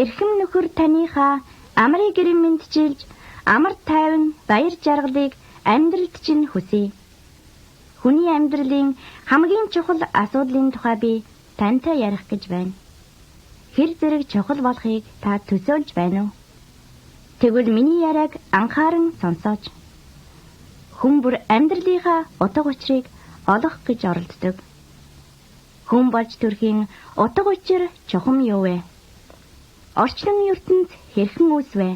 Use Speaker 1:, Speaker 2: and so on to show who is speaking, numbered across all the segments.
Speaker 1: Эрхэм нөхөр таныхаа амрыг гэрэн мэндчилж, амар тайван баяр жаргалыг амьдралд чинь хүсье. Хүний амьдралын хамгийн чухал асуудлын тухай би тантай ярих гэж байна. Хэр зэрэг чухал болохыг та төсөөлж байна уу? Тэгвэл миний яриаг анхааран сонсооч. Хүн бүр амьдралынхаа утга учирыг олох гэж оролддог. Хүн болж төрхийн утга учир чухам юу вэ? Орчлон ертөнц хэрхэн үүсвэ?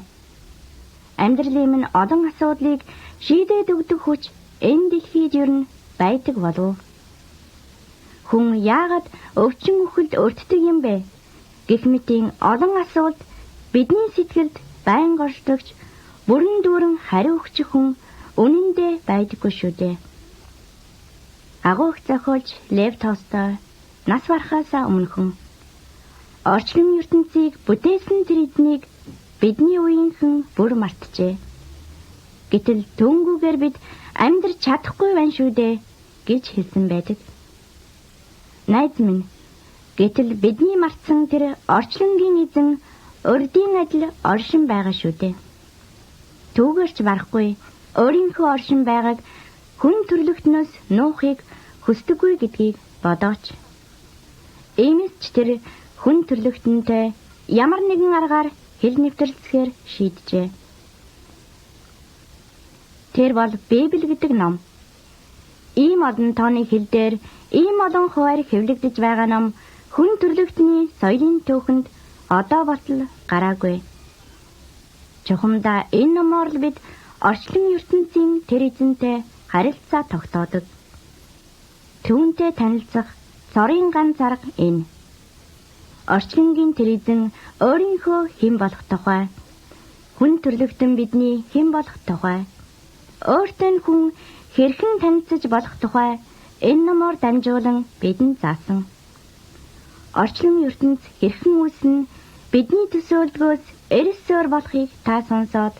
Speaker 1: Амьдралын минь олон асуудлыг шийдээд өгдөг хүч энэ дэлхийд ер нь байдаг болов уу? Хүн яагаад өвчин үхэлд өртдөг юм бэ? Гэх мэтийн олон асуулт бидний сэтгэлд байнга оршдогч бүрэн дүүрэн хариу өгч хүн үнэндээ байдаггүй шүү дээ. Агуу их зохиолч Лев Толстой нас барахаасаа өмнөхөн орчлон ертөнцийг бүтээсэн тэр эзнийг бидний үеийнхэн бүр мартжээ. Гэтэл түүнгүүгээр бид амьдрч чадахгүй байна шүү дээ гэж хэлсэн байдаг. Найз минь, гэтэл бидний мартсан тэр орчлонгийн эзэн урдын адил оршин байгаа шүү дээ. Түүгээрч барахгүй өөрийнхөө оршин байгааг хүн төрлөختнөөс нуухыг хүсдэггүй гэдгийг бодооч. Иймээс ч тэр хүн төрлөختөнтэй ямар нэгэн аргаар хил нэвтэрэлцэхээр шийджээ. Тэр бол Библи гэдэг ном. Ийм олон тооны хэл дээр ийм олон хуваар хэвлэгдэж байгаа ном хүн төрлөختний соёлын түүхэнд одоо болтол гараагүй. Чухамдаа энэ номоор л бид орчлон ертөнцийн тэр эзэнтэй харилцаа тогтоодог. Түүнтэй танилцах цорын ганц арга энэ. Орчлонгийн тэр эзэн өөрийнхөө хэн болох тухай, хүн төрлөختөн бидний хэн болох тухай, өөртөө нь хүн хэрхэн танилцаж болох тухай энэ номоор дамжуулан бидэнд заасан. Орчлон ертөнц хэрхэн үүснэ бидний төсөөлдгөөс эрс өөр болохыг та сонсоод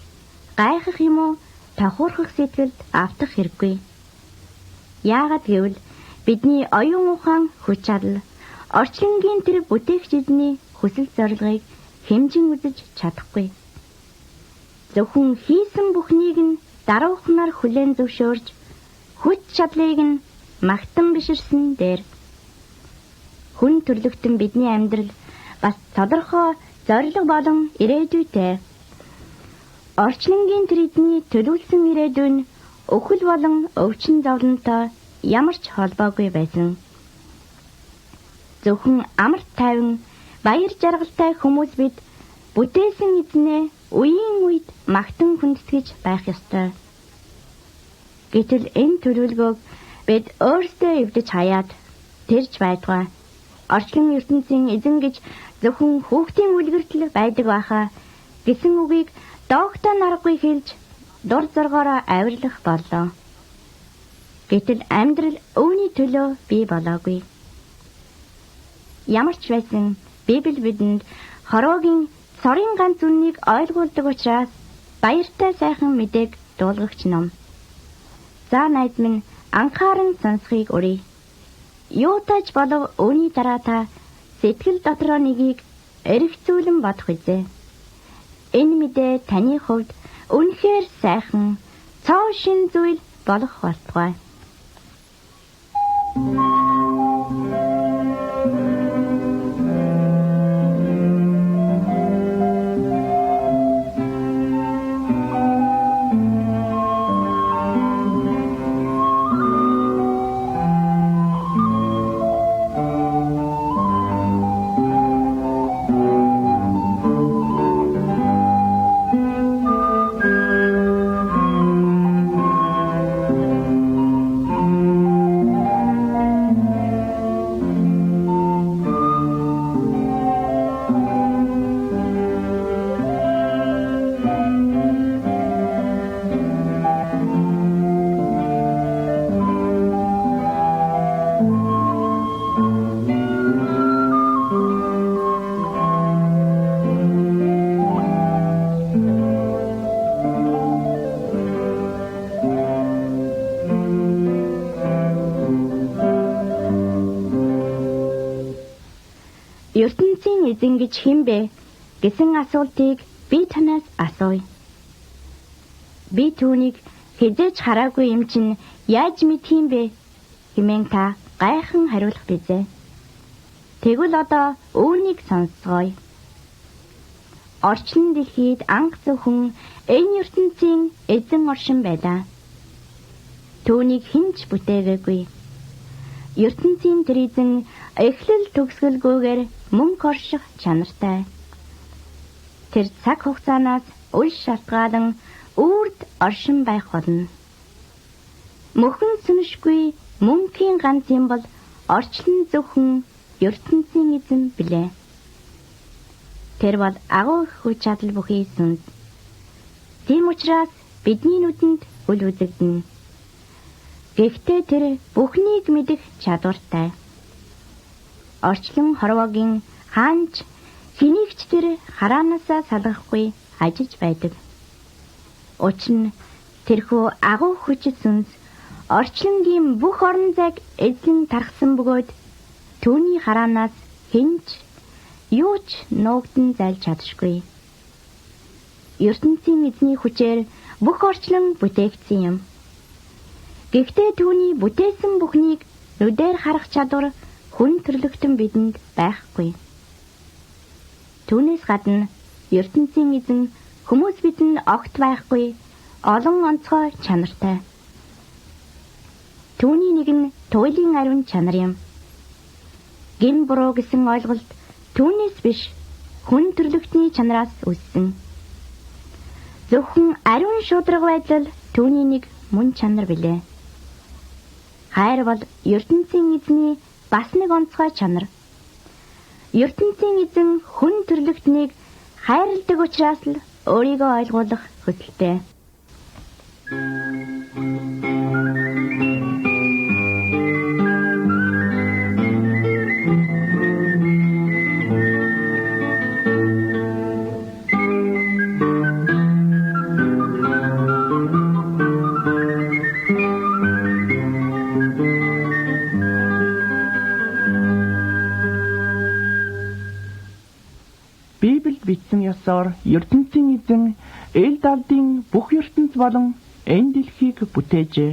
Speaker 1: гайхах юм уу тохиорхох сэтгэлд автах хэрэггүй. Яагаад гэвэл бидний оюун ухаан хүч чадал орчлонгийн тэр бүтээгч эзний хүсэл зорилгыг хэмжин үзэж чадахгүй. Зөвхөн хийсэн бүхнийг нь даруухнаар хүлээн зөвшөөрч хүч чадлыг нь магтан биширсэн дээр хүн төрлөختөн бидний амьдрал бас тодорхой зорилго болон ирээдүйтэй. Орчлонгийн тэр эзний төлөвлөсөн ирээдүй нь өхөл болон өвчин зовлонтой ямар ч холбоогүй байсан. Зөвхөн амар тайван баяр жаргалтай хүмүүс бид бүтээсэн эзнээ үеийн үед магтан хүндэтгэж байх ёстой. Гэтэл энэ төлөвлөгөөг бид өөрсдөө эвдэж хаяад тэрч байдгаа. Орчлон ертөнцийн эзэн гэж зөвхөн хүүхдийн үлгэртэл байдаг байхаа гэсэн үгийг доогтой наргагүй хэлж дур зоргоороо авирлах боллоо. Гэтэл амьдрал үүний төлөө бий болоогүй. Ямар ч байсан Библи бидэнд хороогийн цорын ганц үннийг ойлгуулдаг учраас баяртай сайхан мэдээг дуулгагч ном. За найз минь, анхааран сонсохыг урья. Юутай ч болов үүний дараа та сэтгэл дотроо нэгийг эргцүүлэн бодох үзээ. Энэ мэдээ таны хувьд үнэхээр сайхан цоо шин зүйл болох болтугай. Ертөнцийн эзэн гэж хэн бэ Гэсэн асуултыг би танаас асууя. Би түүнийг хэзээ ч хараагүй юм чинь яаж мэдэх юм бэ? Хэмээн та гайхан хариулах бизээ. Тэгвэл одоо үүнийг сонсгоё. Орчлон дэлхийд анх зөвхөн энэ ертөнцийн эзэн оршин байлаа. Түүнийг хэн ч бүтээгээгүй. Ертөнцийн тэр эзэн эхлэл төгсгөлгүйгээр мөнх орших чанартай. Тэр цаг хугацаанаас үл шалтгаалan үрд оршин байх болно. Мөхөн сүншгүй мөнхийн ганц юм бол орчлон зөвхөн ертөнцийн эзэн билээ. Тэр бол агуу их хүч чадал бүхий сүнс. Тийм учраас бидний нүдэнд үл үзэгдэнэ. Гэхдээ тэр бүхнийг мэдэх чадвартай. Орчлон хорвоогийн хаанч хэнийг ч тэр хараанаасаа салгахгүй ажиж байдаг. Учир нь тэрхүү агуу хүч сүнс орчлонгийн бүх орон зайг эзлэн тархсан бөгөөд түүний хараанаас хэн ч юу ч нуугдан зайлж чадшгүй. Ертөнцийн эзний хүчээр бүх орчлон бүтээгдсэн юм. Гэхдээ түүний бүтээсэн бүхнийг нүдээр харах чадвар хүн төрлөختөн бидэнд байхгүй. Түүнээс гадна ертөнцийн эзэн хүмүүс бидэнд огт байхгүй олон онцгой чанартай. Түүний нэг нь туйлын ариун чанар юм. Гэм буруу гэсэн ойлголт түүнээс биш хүн төрлөختний чанараас үүссэн. Зөвхөн ариун шударга байдал түүний нэг мөн чанар билээ. Хайр бол ертөнцийн эзний бас нэг онцгой чанар. Ертөнцийн эзэн хүн төрлөختнийг хайрладаг учраас л өөрийгөө ойлгуулах хүсэлтэй.
Speaker 2: Библиэд бичсэн ёсоор ертөнцийн эзэн эл далдын бүх ертөнц болон энэ дэлхийг бүтээжээ.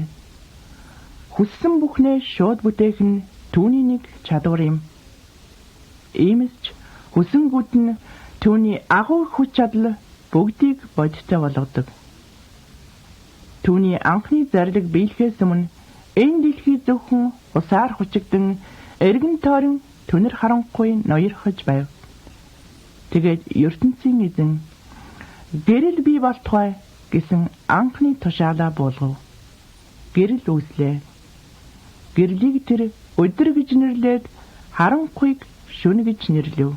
Speaker 2: Хүссэн бүхнээ шууд бүтээх нь түүний нэг чадвар юм. Иймээс ч хүсэнгүүд нь түүний агуу хүч чадал бүгдийг бодиттой болгодог. Түүний анхны зарлиг биелэхээс өмнө энэ дэлхий зөвхөн усаар хүчигдэн эргэн тойрон түнэр харанхуй ноёрхож байв. Тэгээд ертөнцийн эзэн гэрэл бий болтугай гэсэн анхны тушаалаа буулгав. Гэрэл үүслээ. Гэрлийг тэр өдөр гэж нэрлээд харанхуйг шөнө гэж нэрлэв.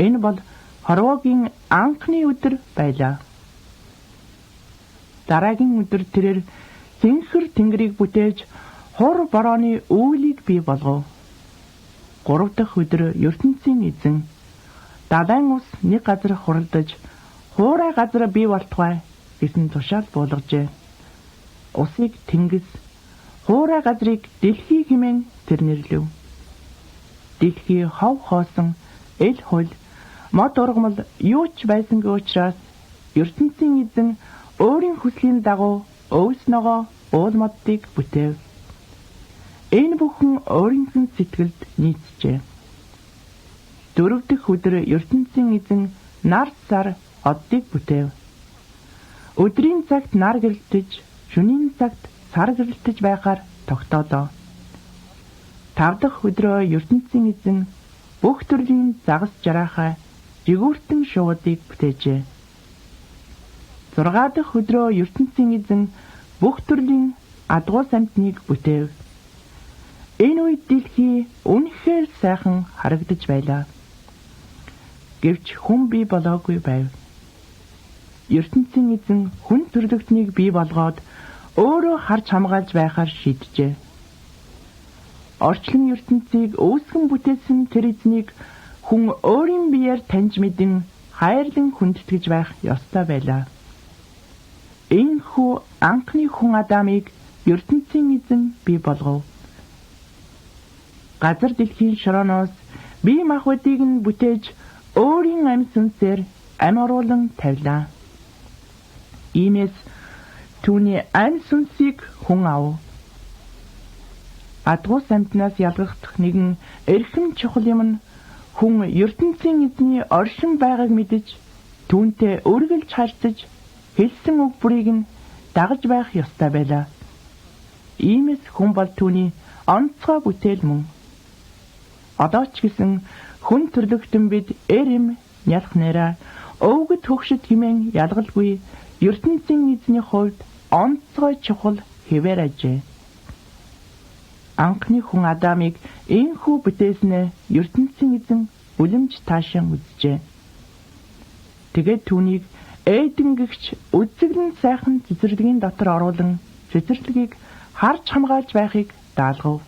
Speaker 2: Энэ бол хорвоогийн анхны өдөр байлаа. Дараагийн өдөр тэрээр цэнхэр тэнгэрийг бүтээж хур борооны үүлийг бий болгов. Гурав дахь өдөр ертөнцийн эзэн далайн ус нэг газар хуралдаж хуурай газар бий болтугай гэсэн тушаал буулгажээ. Усыг тэнгис, хуурай газрыг дэлхий хэмээн тэр нэрлэв. Дэлхий хов хоосон, эл хул, мод ургамал юу ч байсангүй учраас ертөнцийн эзэн өөрийн хүслийн дагуу өвс ногоо уул моддыг бүтээв. Энэ бүхэн өөрийнх нь сэтгэлд нийцжээ. Дөрөв дэх өдөр ертөнцийн эзэн нар сар оддыг бүтээв. Өдрийн цагт нар гэрэлтэж, шөнийн цагт сар гэрэлтэж байхаар тогтоолоо. Тав дахь өдрөө ертөнцийн эзэн бүх төрлийн загас жараахай жигүүртэн шувуудыг бүтээжээ. Зургаа дахь өдрөө ертөнцийн эзэн бүх төрлийн адгуус амьтныг бүтээв. Энэ үед дэлхий үнэхээр сайхан харагдаж байлаа. Гэвч хүн бий болоогүй байв. Ертөнцийн эзэн хүн төрлөختнийг бий болгоод өөрөө харж хамгаалж байхаар шийджээ. Орчлон ертөнцийг үүсгэн бүтээсэн тэр эзнийг хүн өөрийн биеэр таньж мэдэн хайрлан хүндэтгэж байх ёстой байлаа. Энэхүү анхны хүн Адамыг ертөнцийн эзэн бий болгов. Газар дэлхийн шорооноос бие махбодыг нь бүтээж өөрийн амь сүнсээр амь оруулан тавилаа. Иймээс түүний амь сүнсийг хүн ав. Адгуус амьтнаас ялгахдах нэгэн эрхэм чухал юм нь хүн ертөнцийн эзний оршин байгааг мэдэж түүнтэй үргэлж харьцаж хэлсэн үг бүрийг нь дагаж байх ёстой байлаа. Иймээс хүн бол түүний онцгой бүтээл мөн. Одоо ч гэсэн хүн төрлөختөн бид эр эм нялх нэраа өвгөд хөгшид хэмээн ялгалгүй ертөнцийн эзний хувьд онцгой чухал хэвээр ажээ. Анхны хүн Адамыг энхүү бүтээснээ ертөнцийн эзэн үлэмж таашаан үзжээ. Тэгээд түүнийг Эден гэгч үзэглэн сайхан цэцэрлэгийн дотор оруулан цэцэрлэгийг харж хамгаалж байхыг даалгав.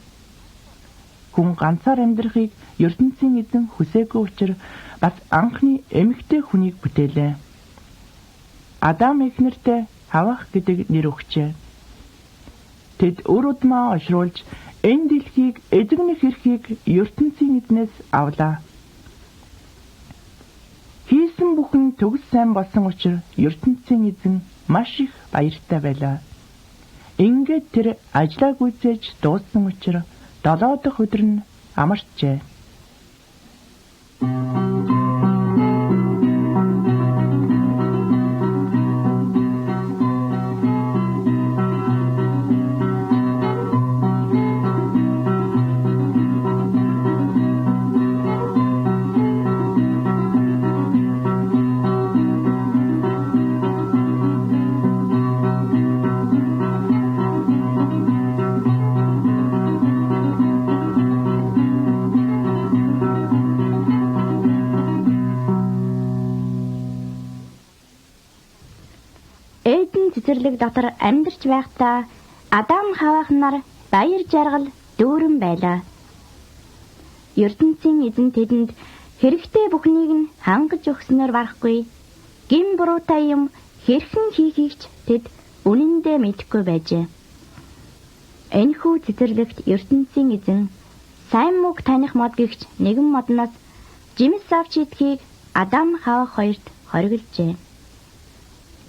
Speaker 2: Хүн ганцаар амьдрахыг ертөнцийн эзэн хүсээгүй учраас бас анхны эмэгтэй хүнийг бүтээлээ. Адам эхнэртээ Хавах гэдэг нэр өгчээ. Тэд үр удмаа ошруулж энэ дэлхийг эзэгнэх эрхийг ертөнцийн эзнээс авлаа. Хийсэн бүхэн төгс сайн болсон учраас ертөнцийн эзэн маш их баяртай байлаа. Ингээд тэр ажлаа гүйцээж дууссан учраас 7 дахь өдөр нь амарчээ.
Speaker 1: Эден цэцэрлэг дотор амьдарч байхдаа Адам Хаваах нар баяр жаргал дүүрэн байлаа. Ертөнцийн эзэн тэдэнд хэрэгтэй бүхнийг нь хангаж өгснөөр барахгүй гэм буруутай юм хэрхэн хийхийг ч тэд үнэндээ мэдэхгүй байжээ. Энэхүү цэцэрлэгт ертөнцийн эзэн сайн мууг таних мод гэгч нэгэн модноос жимс авч идэхийг Адам Хаваах хоёрт хоригложээ.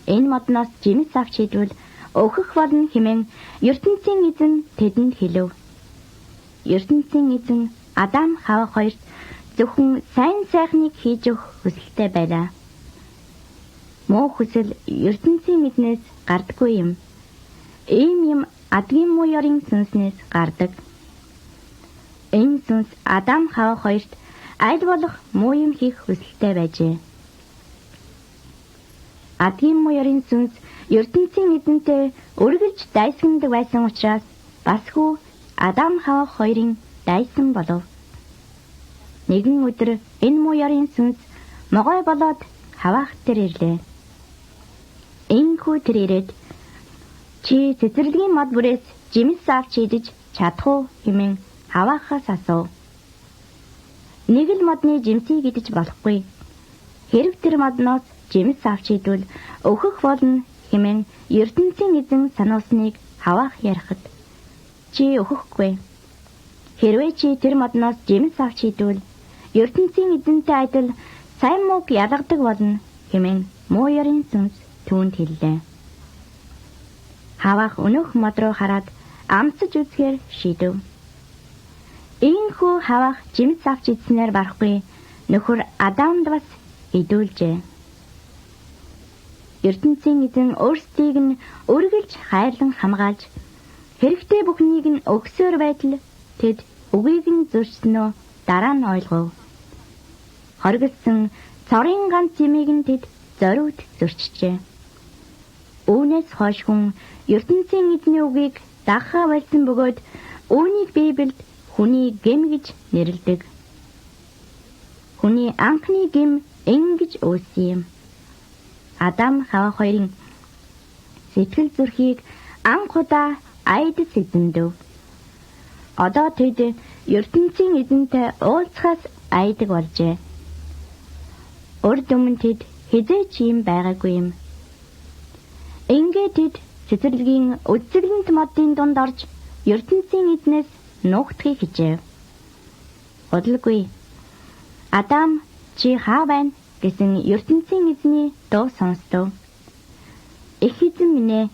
Speaker 1: Энэ модноос жимс авч идвэл өөхөх болно хэмээн ертөнцийн эзэн тэдэнд хэлэв. Ертөнцийн эзэн Адам Хаваа хоёрт зөвхөн сайн сайхныг хийж өгөх хүсэлтэй байлаа. Муу хүсэл ертөнцийн эзнээс гардаггүй юм. Ийм юм адгийн муу ёрын сүнснээс гардаг. Энэ сүнс Адам Хаваа хоёрт аль болох муу юм хийх хүсэлтэй байжээ. Адгийн муу ёрын сүнс ертөнцийн эзэнтэй үргэлж дайсагнадаг байсан учраас бас хүү Адам Хаваа хоёрын дайсан болов. Нэгэн өдөр энэ муу ёрын сүнс могой болоод Хаваах дээр ирлээ. Энэхүү тэр ирээд чи цэцэрлэгийн мод бүрээс жимс авч идэж чадах уу хэмээн Хаваахаас асуув. Нэг л модны жимсийг идэж болохгүй. Хэрв тэр модноос жимс авч идвэл өөхөх болно хэмээн ертөнцийн эзэн сануулсныг Хаваах ярихад чи өөхөхгүй. Хэрвээ чи тэр модноос жимс авч идвэл ертөнцийн эзэнтэй адил сайн мууг ялгадаг болно хэмээн муу ёрын сүнс түүнд хэллээ. Хаваах өнөөх мод руу хараад амсаж үзэхээр шийдэв. Ийхүү Хаваах жимс авч идснээр барахгүй нөхөр Адамд бас идүүлжээ. Ертөнцийн эзэн өөрсдийг нь үргэлж хайрлан хамгаалж хэрэгтэй бүхнийг нь өгсөөр байтал тэд үгийг нь зөрчснөө дараа нь ойлгов. Хоригдсон цорын ганц юмыг нь тэд зориуд зөрчжээ. Үүнээс хойш хүн ертөнцийн эзний үгийг дагахаа болсон бөгөөд үүнийг Библиэд хүний гэм гэж нэрлэдэг. Хүний анхны гэм ингэж үүссэн юм. Адам Хаваа хоёрын сэтгэл зүрхийг анх удаа айдас эзэмдэв. Одоо тэд ертөнцийн эзэнтэй уулзахаас айдаг болжээ. Урд өмнө тэд хэзээ ч юм байгаагүй юм. Ингээд тэд цэцэрлэгийн үзэсгэлэнт модын дунд орж ертөнцийн эзнээс нуугдахыг хичээв. Удалгүй Адам Чи хаа байна гэсэн ертөнцийн эзний дуу сонстов. Их эзэн минь ээ,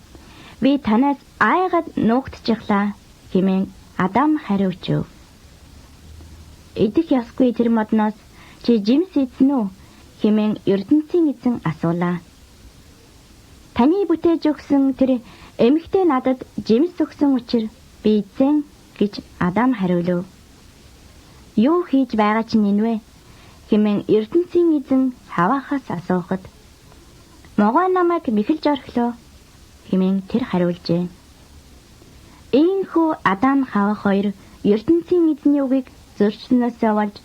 Speaker 1: би танаас айгаад нуугдчихлаа хэмээн Адам хариуцв. Идэх ёсгүй тэр модноос чи жимс идсэн үү хэмээн ертөнцийн эзэн асуулаа. Таны бүтээж өгсөн тэр эмэгтэй надад жимс өгсөн учир би идсэн гэж Адам хариулв. Юу хийж байгаа чинь энэ вэ хэмээн ертөнцийн эзэн Хаваахаас асуухад могой намайг мэхэлж орхилоо хэмээн тэр хариулжээ. Ийхүү Адам Хава хоёр ертөнцийн эзний үгийг зөрчснөөсөө болж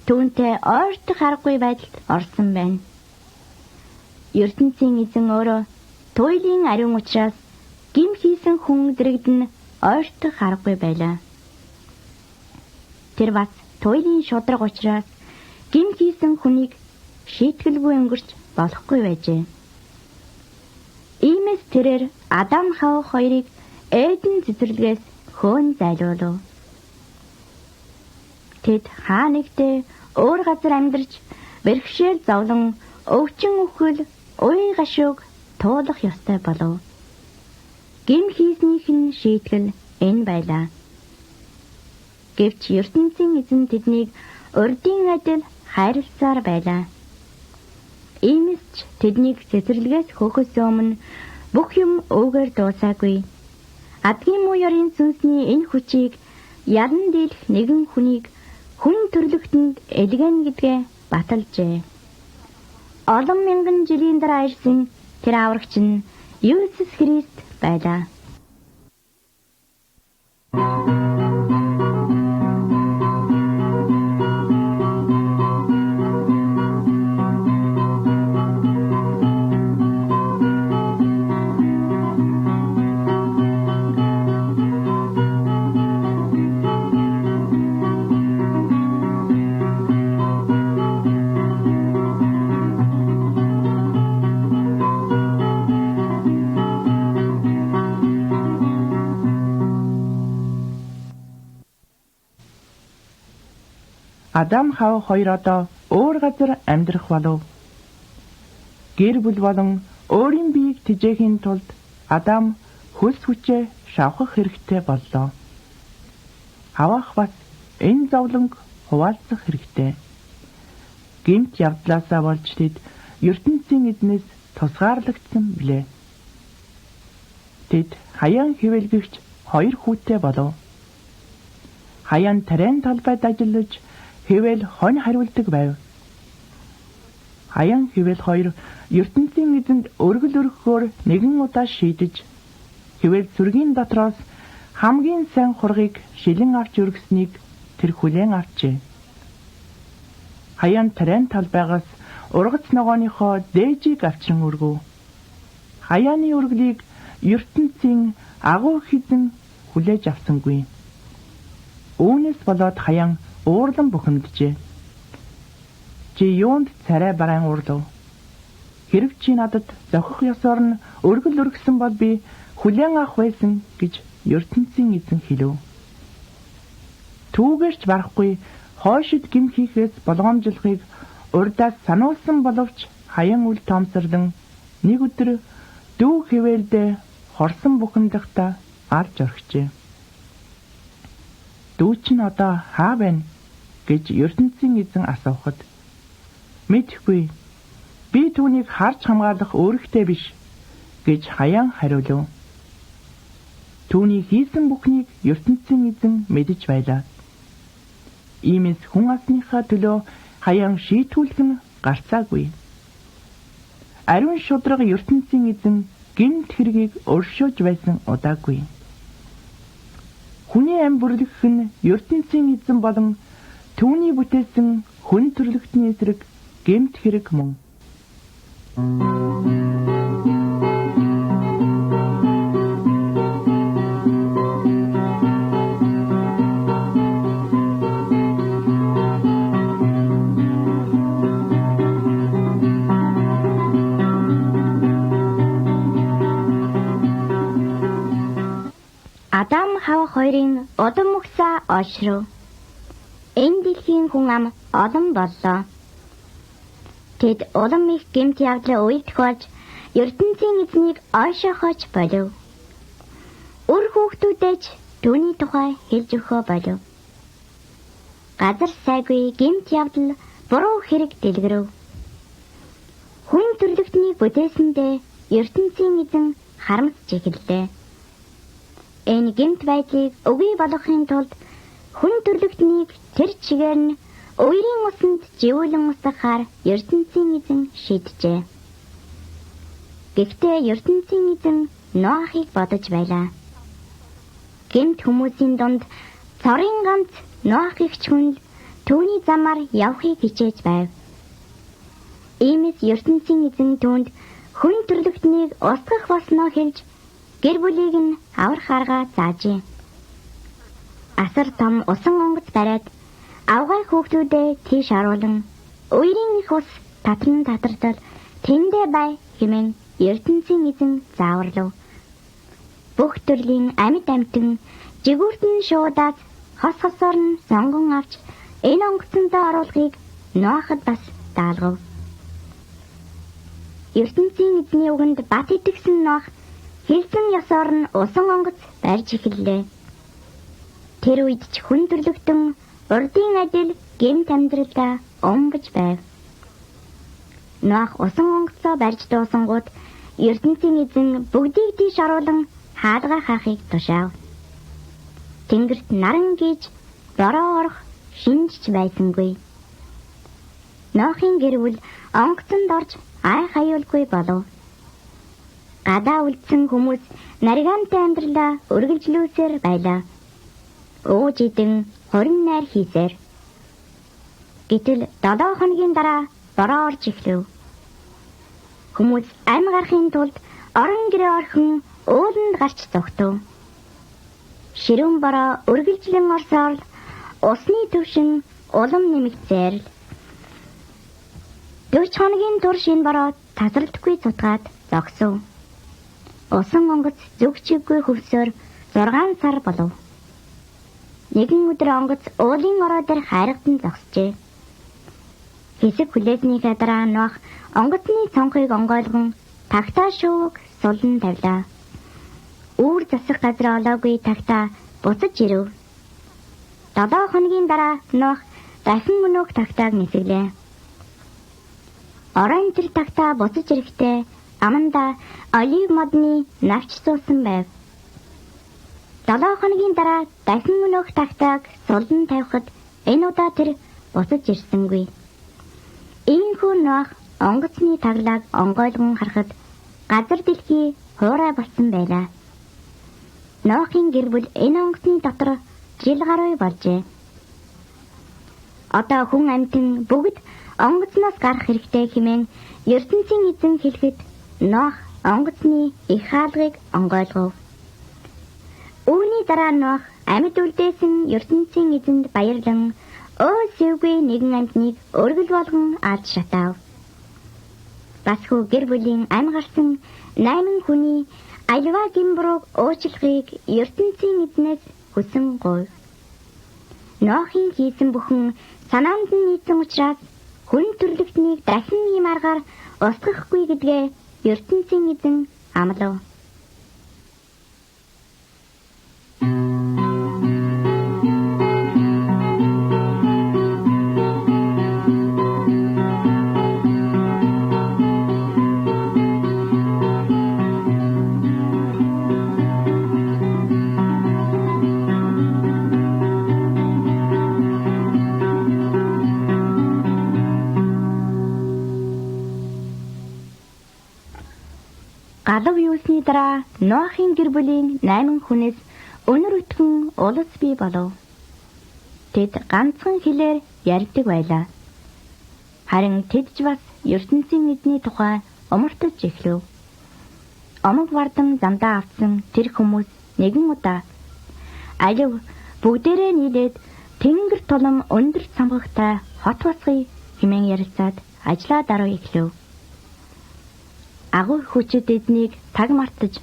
Speaker 1: түүнтэй ойртох аргагүй байдалд орсон байна. Ертөнцийн эзэн өөрөө туйлын ариун учраас гим хийсэн хүн зэрэгдэн ойртох аргагүй байлаа. Тэр бас туйлын шударга учраас гим хийсэн хүнийг шийтгэлгүй өнгөрч болохгүй байжээ. Иймээс тэрээр Адам Хава хоёрыг Эден цэцэрлэгээс хөөн зайлуулав. Тэд хаа нэгтээ өөр газар амьдарч бэрхшээл зовлон өвчин үхэл уян гашууг туулах ёстой болов. Гим хийснийх нь шийтгэл энэ байлаа. Гэвч ертөнцийн эзэн тэднийг урдын адил хайрласаар байлаа. Иймээс ч тэднийг цэцэрлэгээс хөөхөөс өмнө бүх юм өвгөр дуусаагүй. Адгийн муу ёрын сүнсний энэ хүчийг ялан дийлэх нэгэн хүнийг хүн төрлөختөнд элгэн гэдгээ баталжээ. Олон мянган жилийн дараа ирсэн тэр аврагч нь Есүс Христ байлаа.
Speaker 2: Адам Хав хоёр одоо өөр газар амьдрах болов. Гэр бүл болон өөрийн биеийг тэжээхийн тулд Адам хөлс хүчээ шавхах хэрэгтэй боллоо. Хаваах бас энэ зовлонг хуваалцах хэрэгтэй. Гэмт явдлаасаа болж тэд ертөнцийн эзнээс тусгаарлагдсан билээ. Тэд хаяан хэвэлгэгч хоёр хүүтэй болов. Хаяан тариан талбайд ажиллаж хэвэл хонь хариулдаг байв. Хаяан хэвэл хоёр ертөнцийн эзэнд өргөл өргөхөөр нэгэн удаа шийдэж хэвэл сүргийн дотроос хамгийн сайн хургийг шилэн авч өргөснийг тэр хүлээн авчээ. Хаяан тариан талбайгаас ургац ногооныхоо дээжийг авчран өргөв. Хаяаны өргөлийг ертөнцийн агуу хизэн хүлээж авсангүй. Үүнээс болоод хаяан уурлан бухимджээ. Чи юунд царай бараан уурлав? Хэрв чи надад зохих ёсоор нь өргөл өргөсөн бол би хүлээн авах байсан гэж ертөнцийн эзэн хэлв. Түүгээрч барахгүй хойшид гим хийхээс болгоомжлохыг урдаас сануулсан боловч хаян үл тоомсорлон нэг өдөр дүү хэвээлдээ хорсон бухимдахта алж орхижээ. Дүү чинь одоо хаа байна гэж ертөнцийн эзэн асуухад мэдэхгүй, би түүнийг харж хамгаалах үүрэгтэй биш гэж хаяан хариулв. Түүний хийсэн бүхнийг ертөнцийн эзэн мэдэж байлаа. Иймээс хүн асныхаа төлөө хаяан шийтгүүлэх нь гарцаагүй. Ариун шударга ертөнцийн эзэн гэмт хэргийг өршөөж байсан удаагүй. Хүний ам бүрлэх нь ертөнцийн эзэн болон түүний бүтээсэн хүн төрлөختний эсрэг гэмт хэрэг мөн.
Speaker 1: Адам Хава хоёрын удам мөхсөө олшров. Энэ дэлхийн хүн ам олон боллоо. Тэд улам их гэмт явдлын үе тохиолж ертөнцийн эзнийг ойшоохооч болов. Үр хүүхдүүдээ ч түүний тухай хэлж өгөхөө болов. Газар сайгүй гэмт явдал буруу хэрэг дэлгэрв. Хүн төрлөختнийг бүтээсэндээ ертөнцийн эзэн харамсч эхэллээ. Энэ гэмт байдлыг үгүй болгохын тулд хүн төрлөختнийг тэр чигээр нь үерийн усанд живүүлэн устгахаар ертөнцийн эзэн шийджээ. Гэхдээ ертөнцийн эзэн Ноахыг бодож байлаа. Гэмт хүмүүсийн дунд цорын ганц Ноах гэгч хүн л түүний замаар явахыг хичээж байв. Иймээс ертөнцийн эзэн түүнд хүн төрлөختнийг устгах болсноо хэлж гэр бүлийг нь аврах арга заажээ. Асар том усан онгоц бариад авгай хүүхдүүдээ тийш оруулан үерийн их ус татран татартал тэндээ бай хэмээн ертөнцийн эзэн зааварлав. Бүх төрлийн амьд амьтан жигүүртэн шуудаас хос хосоор нь сонгон авч энэ онгоцондоо оруулахыг Ноахад бас даалгав. Ертөнцийн эзний үгэнд бат итгэсэн Ноах хэлсэн ёсоор нь усан онгоц барьж эхэллээ. Тэр үед ч хүн төрлөختөн урдын адил гэмт амьдралдаа умбаж байв. Ноах усан онгоцоо барьж дуусангууд ертөнцийн эзэн бүгдийг тийш оруулан хаалгаа хаахыг тушаав. Тэнгэрт наран гийж бороо орох шинжч байсангүй. Ноахын гэр бүл онгоцонд орж ай хаюулгүй болов. Гадаа үлдсэн хүмүүс наригаантай амьдралаа үргэлжлүүлсээр байлаа. Ууж идэн хурин найр хийсээр. Гэтэл 7 хоногийн дараа бороо орж эхлэв. Хүмүүс ам гарахын тулд орон гэрээ орхин ууланд гарч зогтов. Ширүүн бороо үргэлжлэн орсоор л усны түвшин улам нэмэгдсээр л 40 хоногийн турш энэ бороо тасралтгүй цутгаад зогсов. Усан онгоц зүг чиггүй хөвсөөр 6 сар болов. Нэгэн өдөр онгоц уулын ороо дээр хайргадан зогсжээ. Хэсэг хүлээснийхээ дараа Ноах онгоцны цонхыг онгойлгон тагтаа шувууг сулан тавилаа. Үүр засах газар олоогүй тагтаа буцаж ирэв. 7 хоногийн дараа Ноах дахин өнөөх тагтааг нисгэлээ. Оройн тэр тагтаа буцаж ирэхдээ амандаа олив модны навч суусан байв. 7 хоногийн дараа дахин өнөөх тагтааг сулан тавихад энэ удаа тэр буцаж ирсэнгүй. Иймхүү Ноах онгоцны таглааг онгойлгон харахад газар дэлхий хуурай болсон байлаа. Ноахын гэр бүл энэ онгоцны дотор жил гаруй болжээ. Одоо хүн амьтан бүгд онгоцноос гарах хэрэгтэй хэмээн ертөнцийн эзэн хэлэхэд Ноах онгоцны их хаалгыг онгойлгов. Үүний дараа Ноах амьд үлдээсэн ертөнцийн эзэнд баярлан өө сэвгүй нэгэн амьтныг өргөл болгон алж шатаав. Бас хүү гэр бүлийн ам гарсан 8 хүний аливаа гэм бурууг уучлахыг ертөнцийн эзнээс хүсэн гуйв. Ноахын хийсэн бүхэн санаанд нь нийцсэн учраас хүн төрлөختнийг дахин ийм аргаар устгахгүй гэдгээ ертөнцийн эзэн амлав. Галав юусны дараа Ноахын гэр бүлийн 8 хүнээс өнөр өтгөн улс бий болов. Тэд ганцхан хэлээр ярьдаг байлаа. Харин тэд ч бас ертөнцийн эзний тухай умартаж эхлэв. Омог вардан замдаа автсан тэр хүмүүс нэгэн удаа алив бүгдээрээ нийлээд тэнгэр тулам өндөр цамхагтай хот босгоё хэмээн ярилцаад ажлаа даруй эхлэв. Агуу хүчит эзнийг таг мартаж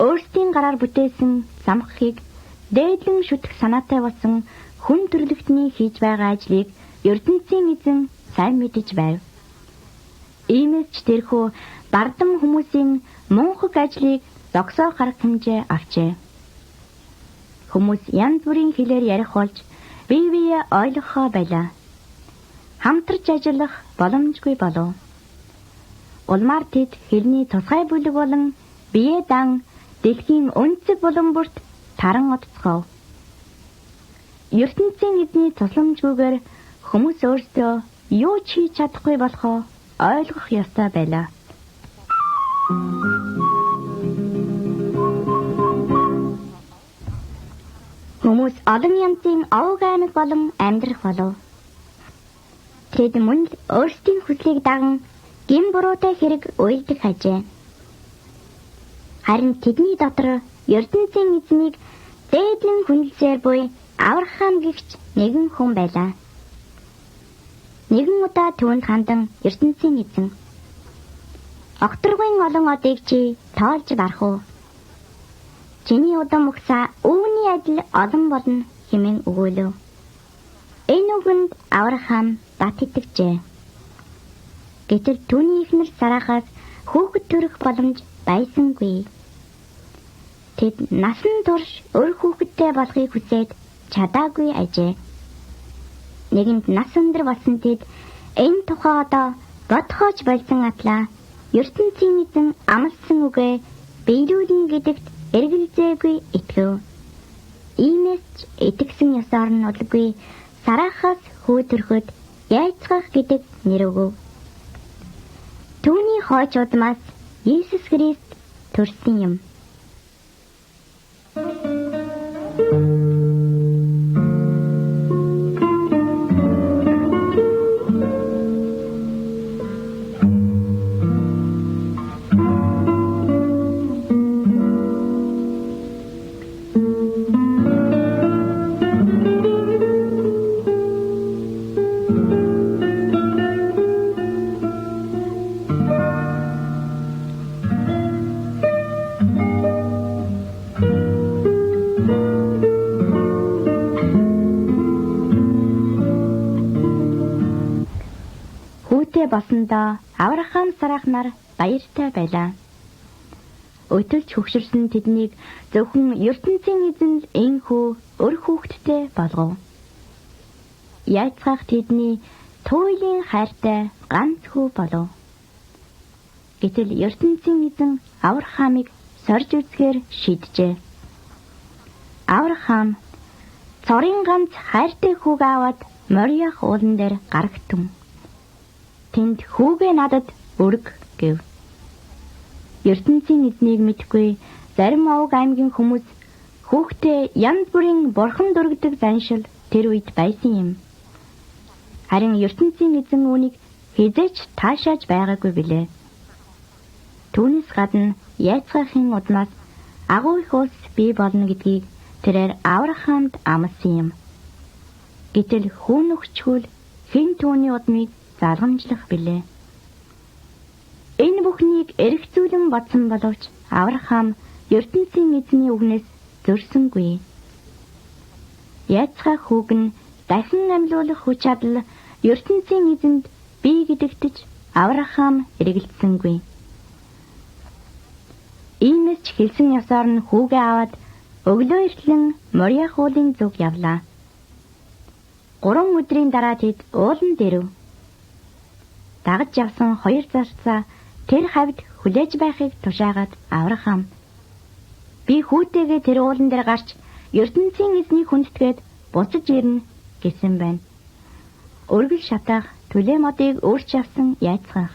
Speaker 1: өөрсдийн гараар бүтээсэн замхахыг дээдлэн шүтэх санаатай болсон хүн төрлөختний хийж байгаа ажлыг ертөнцийн эзэн сайн мэдэж байв. Иймээс ч тэрхүү бардам хүмүүсийн мунхаг ажлыг зогсоох арга хэмжээ авчээ. Хүмүүс янз бүрийн хэлээр ярих болж бие биеэ ойлгохоо байлаа. Хамтарч ажиллах боломжгүй болов. Улмаар тэд хэлний тусгай бүлэг болон бие дан дэлхийн өнцөг булан бүрт таран одцгов. Ертөнцийн эзний тусламжгүйгээр хүмүүс өөрсдөө юу ч хийж чадахгүй болохоо ойлгох ёстой байлаа. Хүмүүс олон янзын овог аймаг болон амьдрах болов. Тэд мөн л өөрсдийн хүслийг даган гэм буруутай хэрэг уйлдах ажээ. Харин тэдний дотор ертөнцийн эзнийг дээдлэн хүндэлсээр буй Авраам гэгч нэгэн хүн байлаа. Нэгэн удаа түүнд хандан ертөнцийн эзэн "Огторгуйн олон одыг чи тоолж барах уу? Чиний удам угсаа үүний адил олон болно" хэмээн өгөөлөв. Энэ үгэнд Авраам бат итгэжээ. Гэтэл түүний эхнэр Сарахаас хүүхэд төрөх боломж байсангүй. Тэд насан турш өр хүүхэдтэй болохыг хүсээд чадаагүй ажээ. Нэгэнд нас өндөр болсон тэд энэ тухай одоо бодхооч болсон атлаа ертөнцийн эзэн амласан үгээ биелүүлнэ гэдэгт эргэлзээгүй итгэв. Иймээс ч итгэсэн ёсоор нь удалгүй Сарахаас хүү төрөхөд яйцгах гэдэг нэр өгөв. Түүний хойч удмаас Есүс Христ төрсөн юм. Хүүтэй болсондоо Авраам Сарах нар баяртай байлаа. Өтөлж хөгшөрсөн тэднийг зөвхөн ертөнцийн эзэн л энхүү өр хүүхэдтэй болгов. Яйцгаах тэдний туйлын хайртай ганц хүү болов. Гэтэл ертөнцийн эзэн Авраамыг сорж үзэхээр шийджээ. Авраам цорын ганц хайртай хүүг аваад Мориах уулан дээр гарагтун. Тэнд хүүгээ надад өрг гэв. Ертөнцийн эзнийг мэдэхгүй зарим овог аймгийн хүмүүс хүүхдээ янз бүрийн бурхан дүргдэг заншил тэр үед байсан юм. Харин ертөнцийн эзэн үүнийг хэзээ ч таашааж байгаагүй билээ. Түүнээс гадна яйцгаахын удмаас агуу их улс бий болно гэдгийг тэрээр Авраамд амласан юм. Гэтэл хүн өгчгүүл хэн түүний удмыг залгамжлах билээ. Энэ бүхнийг эргцүүлэн бодсон боловч Авраам ертөнцийн эзний үгнээс зөрсөнгүй. Яйцгаа хүүг нь дахин амьлуулах хүч чадал ертөнцийн эзэнд бий гэдэгт ч Авраам эргэлзсэнгүй. Иймээс ч хэлсэн ёсоор нь хүүгээ аваад өглөө эртлэн Мориах уулын зүг явлаа. 3 өдрийн дараа тэд ууланд ирэв. Дагаж явсан 2 зарцаа тэр хавьд хүлээж байхыг тушаагаад Авраам "Би хүүтэйгээ тэр уулан дээр гарч ертөнцийн эзнийг хүндэтгээд буцаж ирнэ" гэсэн байна. Өргөл шатаах түлээ модыг өөрч явсан яйцгаах.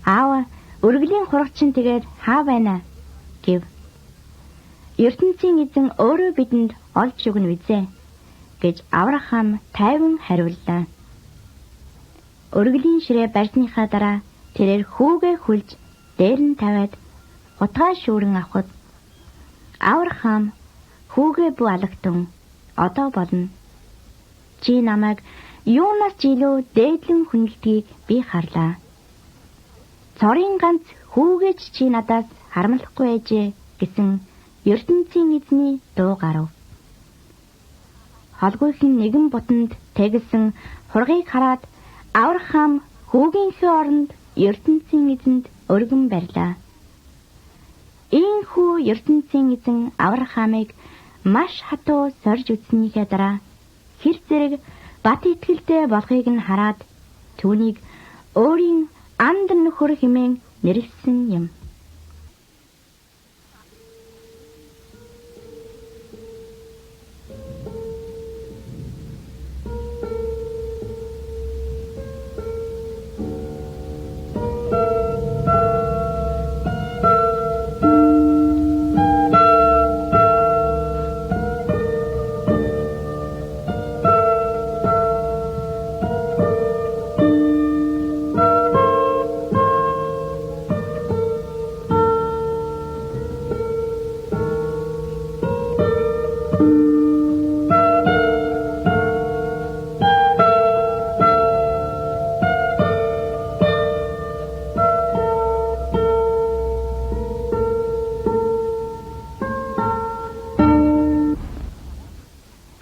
Speaker 1: "Аава, өргөлийн хурагчин тэгээд хаа байна?" гэв. "Ертөнцийн эзэн өөрөө бидэнд олж өгнө визээ" гэж Авраам тайван хариуллаа. Өргөлийн ширээ барьсныхаа дараа тэрээр хүүгээ хүлж дээр нь тавиад хутгаа шүүрэн авахад Авраам хүүгээ бүү алгатун одоо болно. Чи намайг юунаас ч илүү дээдлэн хүндэлдгийг би харлаа. Цорын ганц хүүгээ ч чи надаас харамлахгүй ээжээ гэсэн ертөнцийн эзний дуу гарав. Холгүйхэн нэгэн бутанд тэгэлсэн хургийг хараад Авраам хүүгийнхээ оронд ертөнцийн эзэнд өргөн барьлаа. Ийхүү ертөнцийн эзэн Авраамыг маш хатуу сорж үзснийхээ дараа хэр зэрэг бат итгэлтэй болохыг нь хараад түүнийг өөрийн анд нөхөр хэмээн нэрлэсэн юм.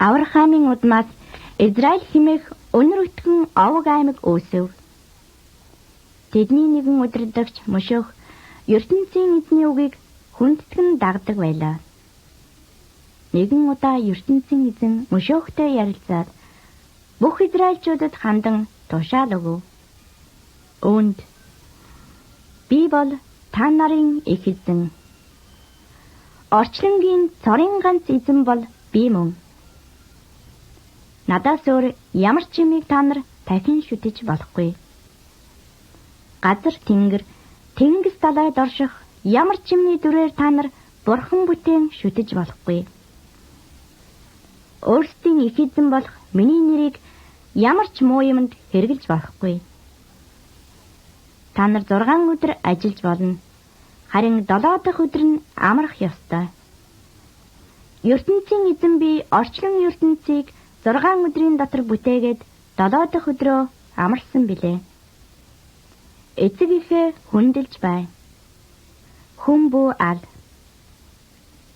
Speaker 1: Авраамийн удмаас Израиль хэмээх өнөр өтгөн овог аймаг үүсэв. Тэдний нэгэн удирдагч мөшөөх ертөнцийн эзний үгийг хүндэтгэн дагдаг байлаа. Нэгэн удаа ертөнцийн эзэн мөшөөхтэй ярилцаад бүх израильчуудад хандан тушаал өгөв. Үүнд би бол та нарын их эзэн. Орчлонгийн цорын ганц эзэн бол би мөн. Надаас өөр ямар ч юмыг та нар дахин шүтэж болохгүй. Газар тэнгэр, тэнгис далайд орших ямар ч юмны дүрээр та нар бурхан бүтээн шүтэж болохгүй. Өөрсдийн их эзэн болох миний нэрийг ямар ч муу юмд хэрэглэж болохгүй. Та нар 6 өдөр ажиллаж болно. Харин 7 дахь өдөр нь амрах ёстой. Ертөнцийн эзэн би орчлон ертөнцийг 6 өдрийн дотор бүтээгээд 7 дахь өдрөө амарсан билээ. Эцэг эхээ хүндэлж бай. Хүн бүү ал.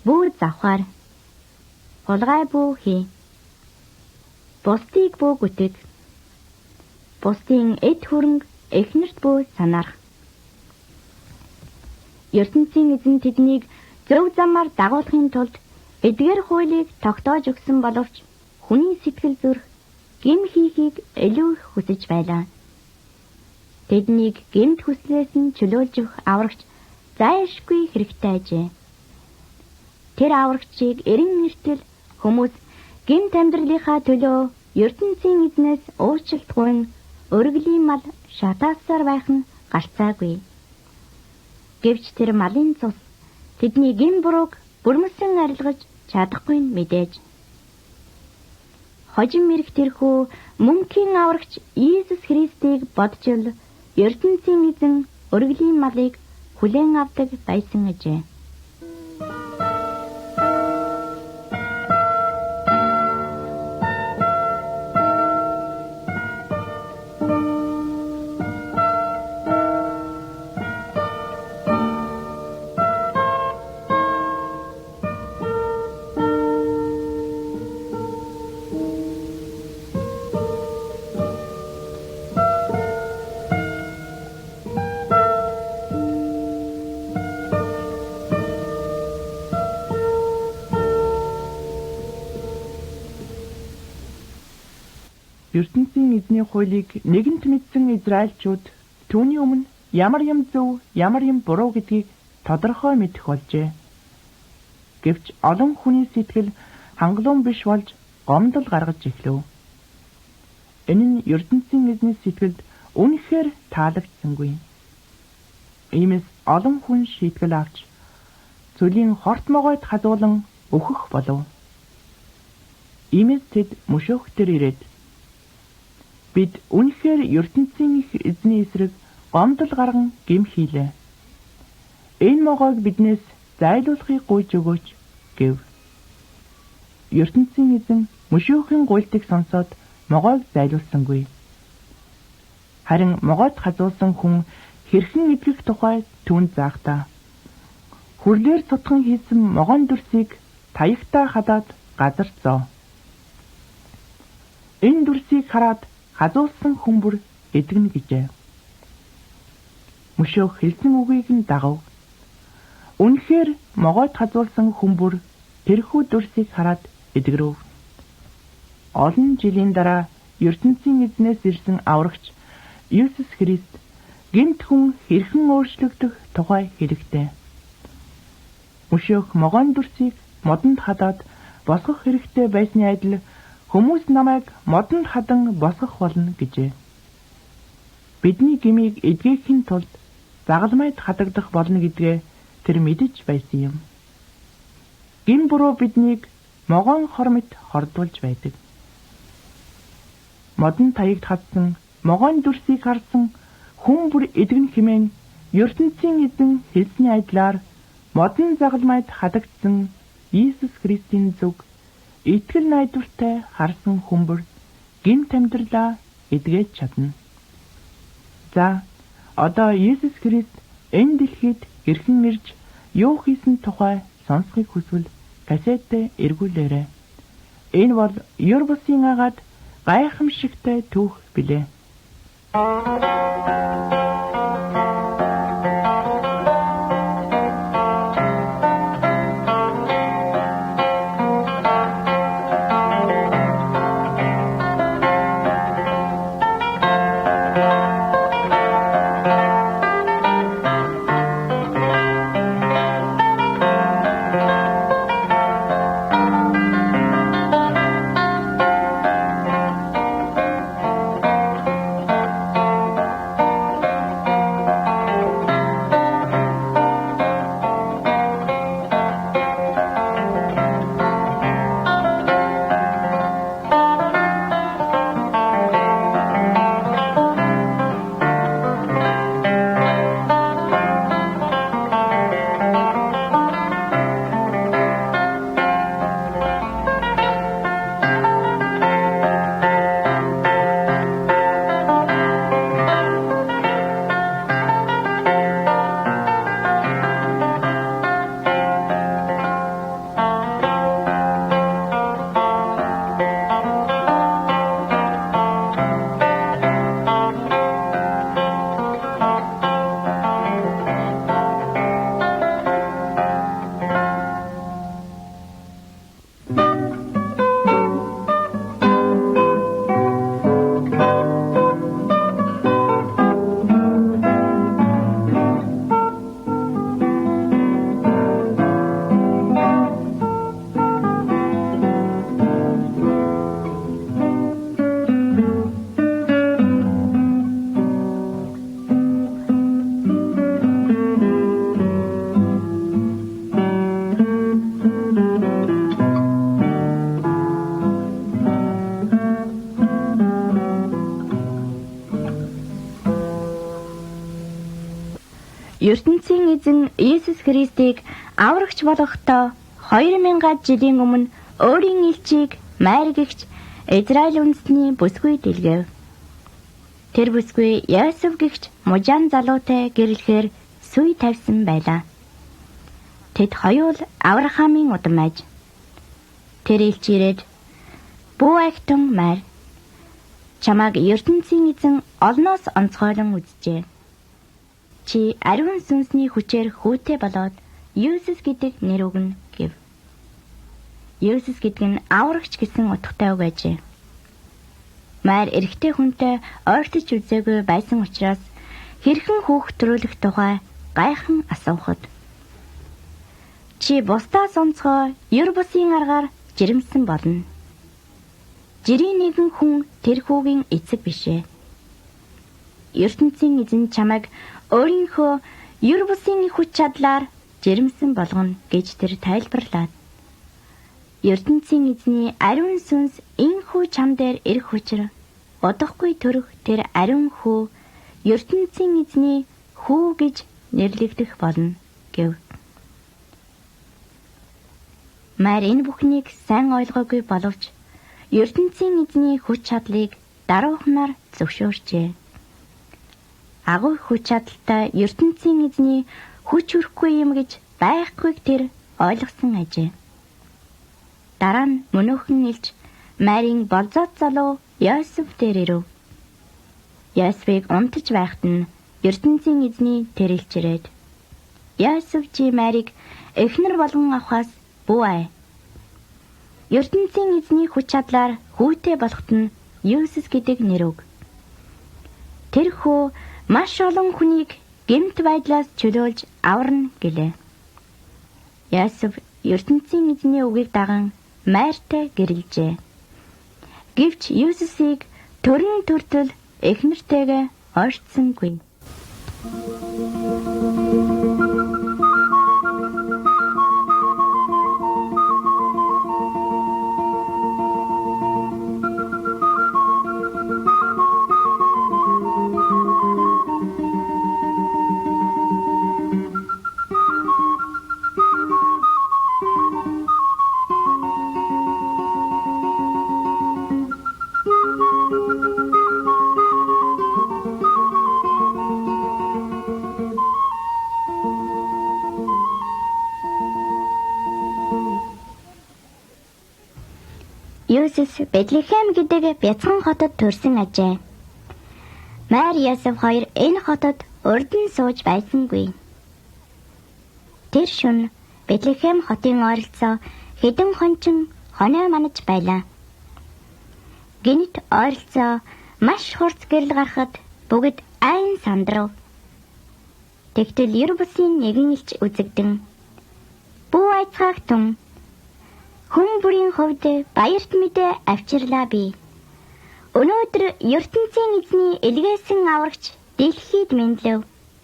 Speaker 1: Бүү завхаар. Хулгай бүү хий. Бусдыг бүү гүтэг. Бусдын эд хөрөнгө эхнэрт бүү санаарах. Ертөнцийн эзэн тэднийг зөв замаар дагуулахын тулд эдгээр хуулийг тогтоож өгсөн боловч хүний сэтгэл зүрх гэм хийхийг илүү их хүсэж байлаа. Тэднийг гэмт хүслээс нь чөлөөлж өгөх аврагч зайлшгүй хэрэгтэй ажээ. Тэр аврагчийг эрен эртэл хүмүүс гэмт амьдралынхаа төлөө ертөнцийн эзнээс уучлалтгүй өргөлийн мал шатаасаар байх нь гарцаагүй. Гэвч тэр малын цус тэдний гэм бурууг бүрмөсөн арилгаж чадахгүй нь мэдээж. Хожим мэрэг тэрхүү мөнхийн аврагч Иесус Христийг бодчил ертөнцийн эзэн өргөлийн малыг хүлээн авдаг байсан ажээ.
Speaker 2: Ертөнцийн эзний хуулийг нэгэнт мэдсэн израильчууд түүний өмнө ямар юм зөв, ямар юм буруу гэдгийг тодорхой мэдэх болжээ. Гэвч олон хүний сэтгэл хангалуун биш болж гомдол гаргаж эхлэв. Энэ нь ертөнцийн эзний сэтгэлд үнэхээр таалагдсангүй. Иймээс олон хүн шийтгэл авч цөлийн хорт могойд хазуулан өөхөх болов. Иймээс тэд мөшөөх төр ирээд бид үнэхээр ертөнцийн их эзний эсрэг гомдол гарган гэм хийлээ. Энэ могойг биднээс зайлуулахыг гуйж өгөөч гэв. Ертөнцийн эзэн мөшөөхийн гуйлтыг сонсоод могойг зайлуулсангүй. Харин могойд хазуулсан хүн хэрхэн эдгэх тухай түүнд заахтаа. Хүрлээр цутхан хийсэн могойн дүрсийг таягтаа хадаад газар зов. Энэ дүрсийг хараад хазуулсан хүн бүр эдгэнэ гэжээ. Мөшөөх хэлсэн үгийг нь дагав. Үнэхээр могойд хазуулсан хүн бүр тэрхүү дүрсийг хараад эдгэрв. Олон жилийн дараа ертөнцийн эзнээс ирсэн аврагч Есүс Христ гэмт хүн хэрхэн өөрчлөгдөх тухай хэлэхдээ мөшөөх могойн дүрсийг модонд хадаад босгох хэрэгтэй байсны адил хүмүүс намайг модонд хадан босгох болно гэжээ. Бидний гмийг эдгээхийн тулд загалмайд хадагдах болно гэдгээ тэр мэдэж байсан юм. Гэм буруу биднийг могоон хор мэт хордуулж байдаг. Модон таягд хадсан могоон дүрсийг харсан хүн бүр эдгэн хэмээн ертөнцийн эзэн хэлсний адилаар модон загалмайд хадагдсан Иесус Христийн зүг итгэл найдвартай харсан хүн бүр гэмт амьдралаа эдгэж чадна. За, одоо Иесус Христ энэ дэлхийд хэрхэн ирж юу хийсэн тухай сонсохыг хүсвэл кассетээ эргүүлээрэй. Энэ бол ер бусын агаад гайхамшигтай түүх билээ.
Speaker 1: Ертөнцийн эзэн Иесус Христийг аврагч болгохдоо 2000 жилийн өмнө өөрийн элчийг Майр гэгч Израиль үндэстний бүсгүй дэлгэв. Тэр бүсгүй Йосеф гэгч мужаан залуутай гэрлэхээр сүе тавьсан байлаа. Тэд хоёул Авраамийн удам аж. Тэр элч ирээд "Бүү агтун Майр, чамайг ертөнцийн эзэн олноос онцгойлон үзжээ. Чи ариун сүнсний хүчээр хүүтэй болоод Есүс гэдэг нэр өгнө" гэв. Есүс гэдэг нь аврагч гэсэн утгатай үг ажээ. Майр эрэгтэй хүнтэй ойртож үзээгүй байсан учраас хэрхэн хүүхд төрүүлэх тухай гайхан асуухад чи бусдаас онцгой ер бусын аргаар жирэмсэн болно. Жирийн нэгэн хүн тэр хүүгийн эцэг биш ээ. Ертөнцийн эзэн чамайг өөрийнхөө ер бусын хүч чадлаар жирэмсэн болгоно гэж тэр тайлбарлаад ертөнцийн эзний ариун сүнс энхүү чам дээр ирэх учир удахгүй төрөх тэр ариун хүү ертөнцийн эзний хүү гэж нэрлэгдэх болно гэв. Майр энэ бүхнийг сайн ойлгоогүй боловч ертөнцийн эзний хүч чадлыг даруухнаар зөвшөөрчээ. Агуу хүч чадалтай ертөнцийн эзний хүч хүрэхгүй юм гэж байхгүйг тэр ойлгосон ажээ. Дараа нь мөнөөхөн элч Майрын болзоот залуу Йосеф дээр ирэв. Йосефийг унтаж байхад нь ертөнцийн эзний тэр элч ирээд "Йосеф, чи Марийг эхнэр болгон авахаас бүү ай. Ертөнцийн эзний хүч чадлаар хүүтэй болоход нь Есүс гэдэг нэр өг. Тэр хүү маш олон хүнийг гэмт байдлаас чөлөөлж аварна" гэлээ. Йосеф ертөнцийн эзний үгийг даган Мартай гэрлэжээ. Гэвч Есүсийг төрөн төртөл эхнэртэйгээ ойртсонгүй. Есүс Бэтлехэм гэдэг бяцхан хотод төрсөн ажээ. Мари Йосеф хоёр энэ хотод урд нь сууж байсангүй. Тэр шөнө Бэтлехэм хотын ойролцоо хэдэн хончин хоноо манаж байлаа. Гэнэт ойролцоо маш хурц гэрэл гарахад бүгд айн сандрав. Тэгтэл ер бусын нэгэн элч үзэгдэн "Бүү айцгаах түн. Хүн бүрийн хувьд баярт мэдээ авчирлаа би. Өнөөдөр ертөнцийн эзний элгээсэн аврагч дэлхийд мэндлэв"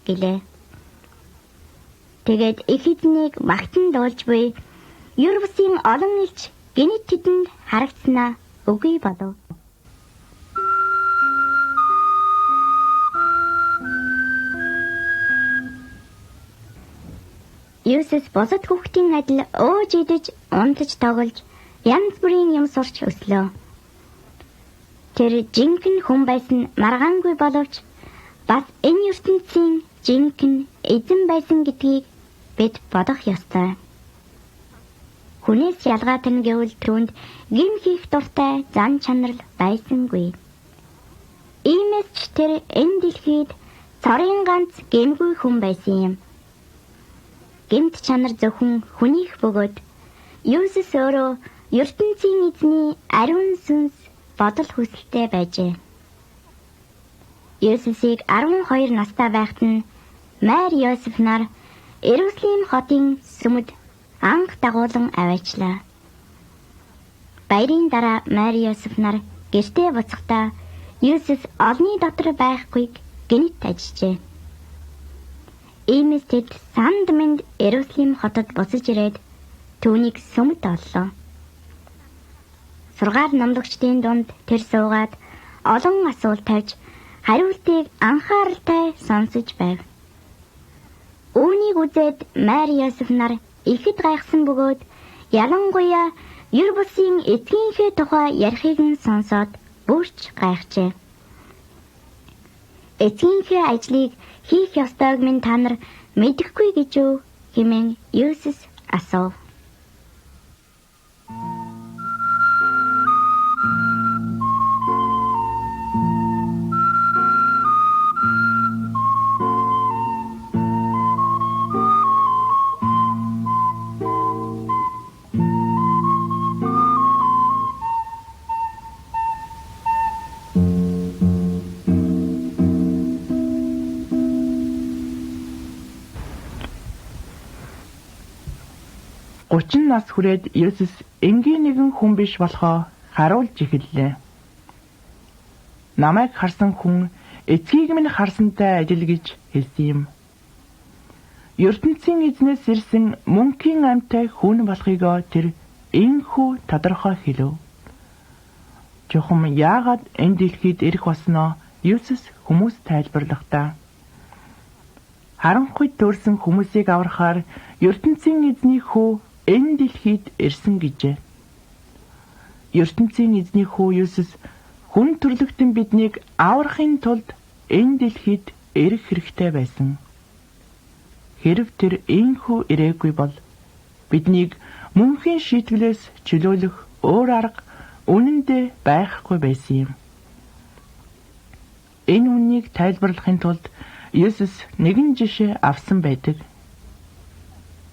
Speaker 1: гэлээ. Тэгээд их эзнийг магтан дуулж буй ер бусын олон элч гэнэт тэдэнд харагдсанаа үгүй болов. Есүс бусад хүүхдийн адил өөж идэж, унтаж тоглож, янз бүрийн юм сурч өслөө. Тэр жинхэнэ хүн байсан маргаангүй боловч бас энэ ертөнцийн жинхэнэ эзэн байсан гэдгийг бид бодох ёстой. Хүнээс ялгаатай нь гэвэл түүнд гэм хийх дуртай зан чанар байсангүй. Иймээс ч тэр энэ дэлхийд цорын ганц гэмгүй хүн байсан юм. Гэмт чанар зөвхөн хүнийх бөгөөд Есүс өөрөө ертөнцийн эзний ариун сүнс бодол хүсэлтэй байжээ. Есүсийг 12 настай байхад нь Мари Йосеф нар Иерусалим хотын сүмэд анх дагуулан аваачлаа. Баярын дараа Мари Йосеф нар гэртээ буцахдаа Есүс олны дотор байхгүйг гэнэт ажижээ. Иймээс тэд санд мэнд Иерусалим хотод буцаж ирээд түүнийг сүмэд оллоо. Сургаал номлогчдын дунд тэр суугаад олон асуулт тавьж хариултыг анхааралтай сонсож байв. Үүнийг үзээд Мари Йосеф нар ихэд гайхсан бөгөөд ялангуяа ер бусын эцгийнхээ тухай ярихыг нь сонсоод бүрч гайхжээ. Эцгийнхээ ажлыг хийх ёстойг минь та нар мэдэхгүй гэж юу хэмээн Есүс асуув.
Speaker 2: 30 нас хүрээд Есүс энгийн нэгэн хүн биш болохоо харуулж эхэллээ. Намайг харсан хүн эцгийг минь харсантай адил гэж хэлсэн юм. Ертөнцийн эзнээс ирсэн мөнхийн амьтай хүн болохыг тэр энхүү тодорхой хэлэв. Чухам яагаад энэ дэлхийд ирэх болсноо Есүс хүмүүс тайлбарлахдаа харанхуйд төрсэн хүмүүсийг аврахаар ертөнцийн эзний хүү энэ дэлхийд ирсэн гэжээ. Ертөнцийн эзний хүү Есүс хүн төрлөختөн биднийг аврахын тулд энэ дэлхийд ирэх хэрэгтэй байсан. Хэрв тэр энхүү ирээгүй бол биднийг мөнхийн шийтгэлээс чөлөөлөх өөр арга үнэндээ байхгүй байсан юм. Энэ үннийг тайлбарлахын тулд Есүс нэгэн жишээ авсан байдаг.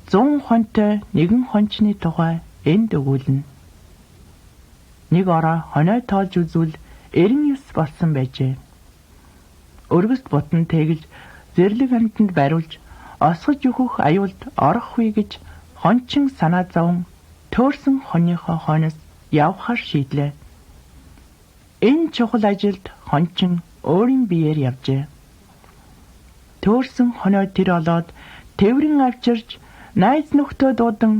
Speaker 2: 100 хонтой нэгэн хончны тухай энд өгүүлнэ. Нэг орой хонио тоолж үзвэл 99 болсон байжээ. Өргөст бутан тэгэлж зэрлэг амьтанд бариулж осгож өгөх аюулд орохгүй гэж хончин санаа зовон төөрсөн хоньныхоо хойноос явхаар шийдлээ. Энэ чухал ажилд хончин өөрийн биеэр явжээ. Төөрсөн хонио тэр олоод тэврэн авчирч найз нөхдөө дуудан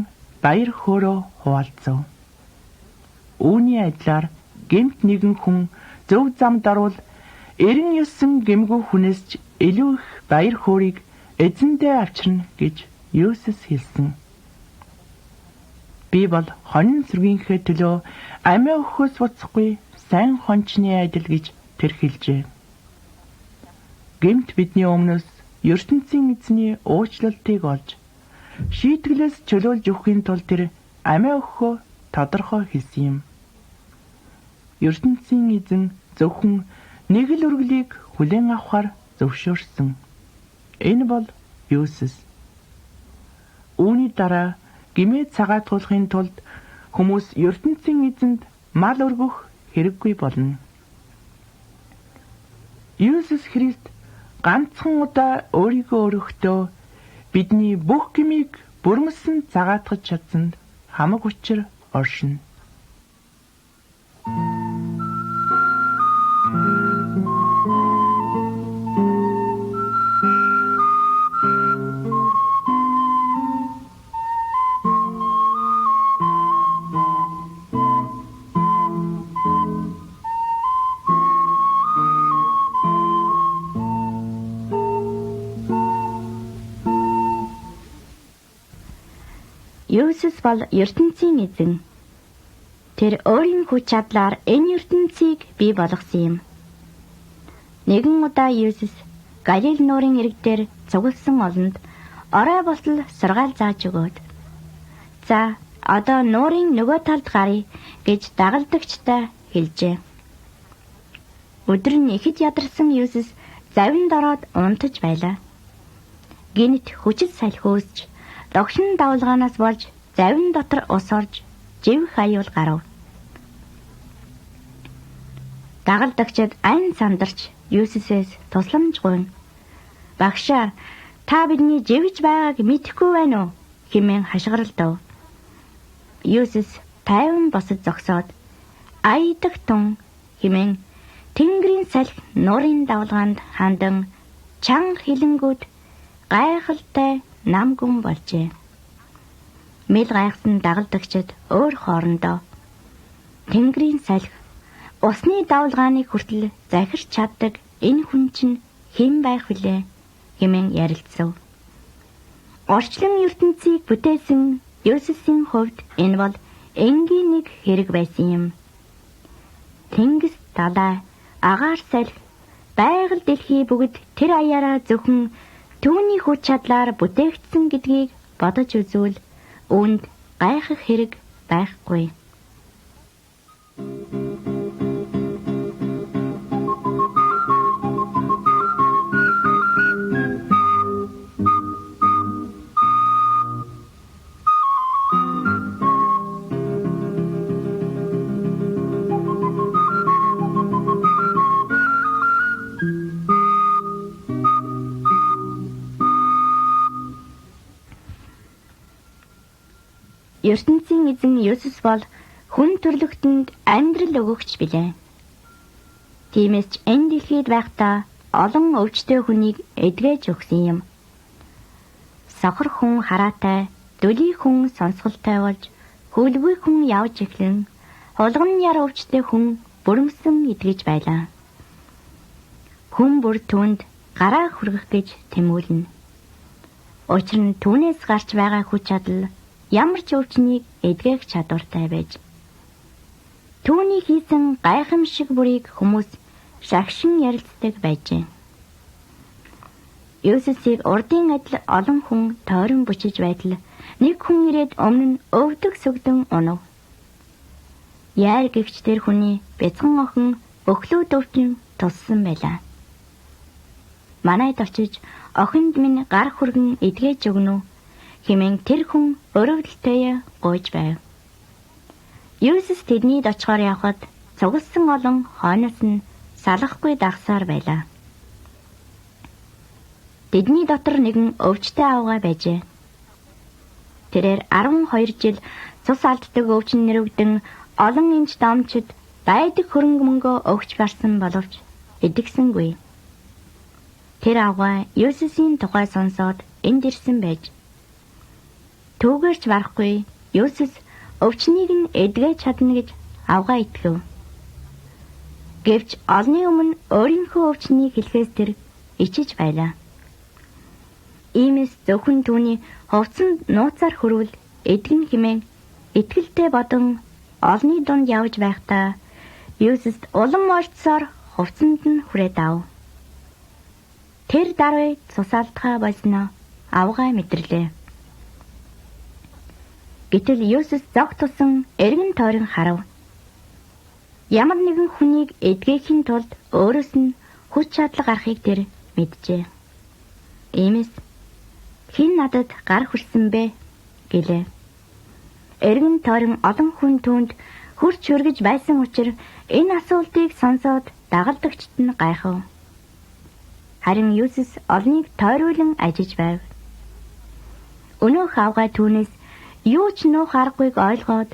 Speaker 2: баяр хөөрөө хуваалцав. Үүний адилаар гэмт нэгэн хүн зөв замд орвол 99 гэмгүй хүнээс ч илүү их баяр хөөрийг эзэндээ авчирна гэж Есүс хэлсэн. Би бол хонин сүргийнхээ төлөө амиа өгөхөөс буцахгүй сайн хончны адил гэж тэр хэлжээ. Гэмт бидний өмнөөс ертөнцийн эзний уучлалтыг олж шийтгэлээс чөлөөлж өгөхийн тулд тэр амиа өгөхөө тодорхой хэлсэн юм. Ертөнцийн эзэн зөвхөн нэг л өргөлийг хүлээн авахар зөвшөөрсөн. Энэ бол Есүс. Үүний дараа гэмээ цагаатгуулахын тулд хүмүүс ертөнцийн эзэнд мал өргөх хэрэггүй болно. Есүс Христ ганцхан удаа өөрийгөө өргөхдөө бидний бүх гмийг бүрмөсөн цагаатгаж чадсанд хамаг учир оршино.
Speaker 1: Есүс бол ертөнцийн эзэн. Тэр өөрийн хүч чадлаар энэ ертөнцийг бий болгосон юм. Нэгэн удаа Есүс Галил нуурын эрэг дээр цугласан олонд орой болтол сургаал зааж өгөөд, "За, одоо нуурын нөгөө талд гаръя" гэж дагалдагчтай хэлжээ. Өдөр нь ихэд ядарсан Есүс завинд ороод унтаж байлаа. Гэнэт хүчил салхи үүсч догшин давлгаанаас болж завин дотор ус орж живх аюул гарав. Дагалдагчид айн сандарч Есүсээс тусламж гуйн. "Багшаа, та бидний живж байгааг мэдэхгүй байна уу?" хэмээн хашгиралдав. Есүс тайван босож зогсоод "Аядаг тун" хэмээн Тэнгэрийн салхи нуурын давлгаанд хандан чанга хилэнгүүд гайхалтай нам гүн болжээ. Мэл гайхсан дагалдагчид өөр хоорондоо Тэнгэрийн салхи усны давлгааныг хүртэл захирч чаддаг энэ хүн чинь хэн байх вүлээ хэмээн ярилцсав. Орчлон ертөнцийг бүтээсэн Есүсийн хувьд энэ бол энгийн нэг хэрэг байсан юм. Тэнгис далай, агаар салхи, байгаль дэлхий бүгд тэр аяараа зөвхөн түүний хүч чадлаар бүтээгдсэн гэдгийг бодож үзвэл үүнд гайхах хэрэг байхгүй. Ертөнцийн эзэн Есүс бол хүн төрлөختөнд амьдрал өгөгч билээ. Тиймээс ч энэ дэлхийд байхдаа олон өвчтөй хүнийг эдгэж өгсөн юм. Сохор хүн хараатай, дүлий хүн сонсголтой болж, хөлгүй хүн явж эхлэн, хулган яр өвчтөй хүн бүрмсэн эдгэж байлаа. Хүн бүр түүнд гараа хүргэх гэж тэмүүлнэ. Учир нь түүнээс гарч байгаа хүч чадал ямар ч өвчнийг эдгэх чадвартай байж түүний хийсэн гайхамшиг бүрийг хүмүүс шагшин ярилцдаг байжээ. Есүсийг урдын адил олон хүн тойрон бүчиж байтал нэг хүн ирээд өмнө нь өвдөг сүгдэн унав. Яар гэгч тэр хүний бяцхан охин өхлөө өвчин туссан байлаа. манайд очиж охинд минь гар хүргэн эдгэж өгнө үү хэмээн тэр хүн өрөвдөлтэй гуйж байв. Есүс тэднийд очихоор явхад цугласан олон хойноос нь салахгүй дагсаар байлаа. Тэдний дотор нэгэн өвчтэй авгаа байжээ. Тэрээр 12 жил цус алддаг өвчин нэрвэгдэн олон эмч домчид байдаг хөрөнгө мөнгөө өгч барсан боловч эдгсэнгүй. Тэр авгаа Есүсийн тухай сонсоод энд ирсэн байж түүгээрч барахгүй Есүс өвчнийг нь эдгэж чадна гэж авгаа итгэв. Гэвч олны өмнө өөрийнхөө өвчнийг хэлэхээс тэр ичиж байлаа. Иймээс зөвхөн түүний хувцсанд нууцаар хөрвөл эдгэн хэмээн итгэлтэй бодон олны дунд явж байхдаа Есүст улам ойртсоор хувцсанд нь хүрээд ав. Тэр даруй цус алдахаа болсноо авгаа мэдэрлээ. Гэтэл Есүс зог тусан эргэн тойрон харав. Ямар нэгэн хүнийг эдгэхийн тулд өөрөөс нь хүч чадал гарахыг тэр мэджээ. Иймээс хэн надад гар хүрсэн бэ гэлээ. Эргэн тойрон олон хүн түүнд хурц хөргөж байсан учир энэ асуултыг сонсоод дагалдагчид нь гайхав. Харин Есүс олныг тойруулан ажиж байв. Өнөөх авгай түүнээс юу ч нуух аргагүйг ойлгоод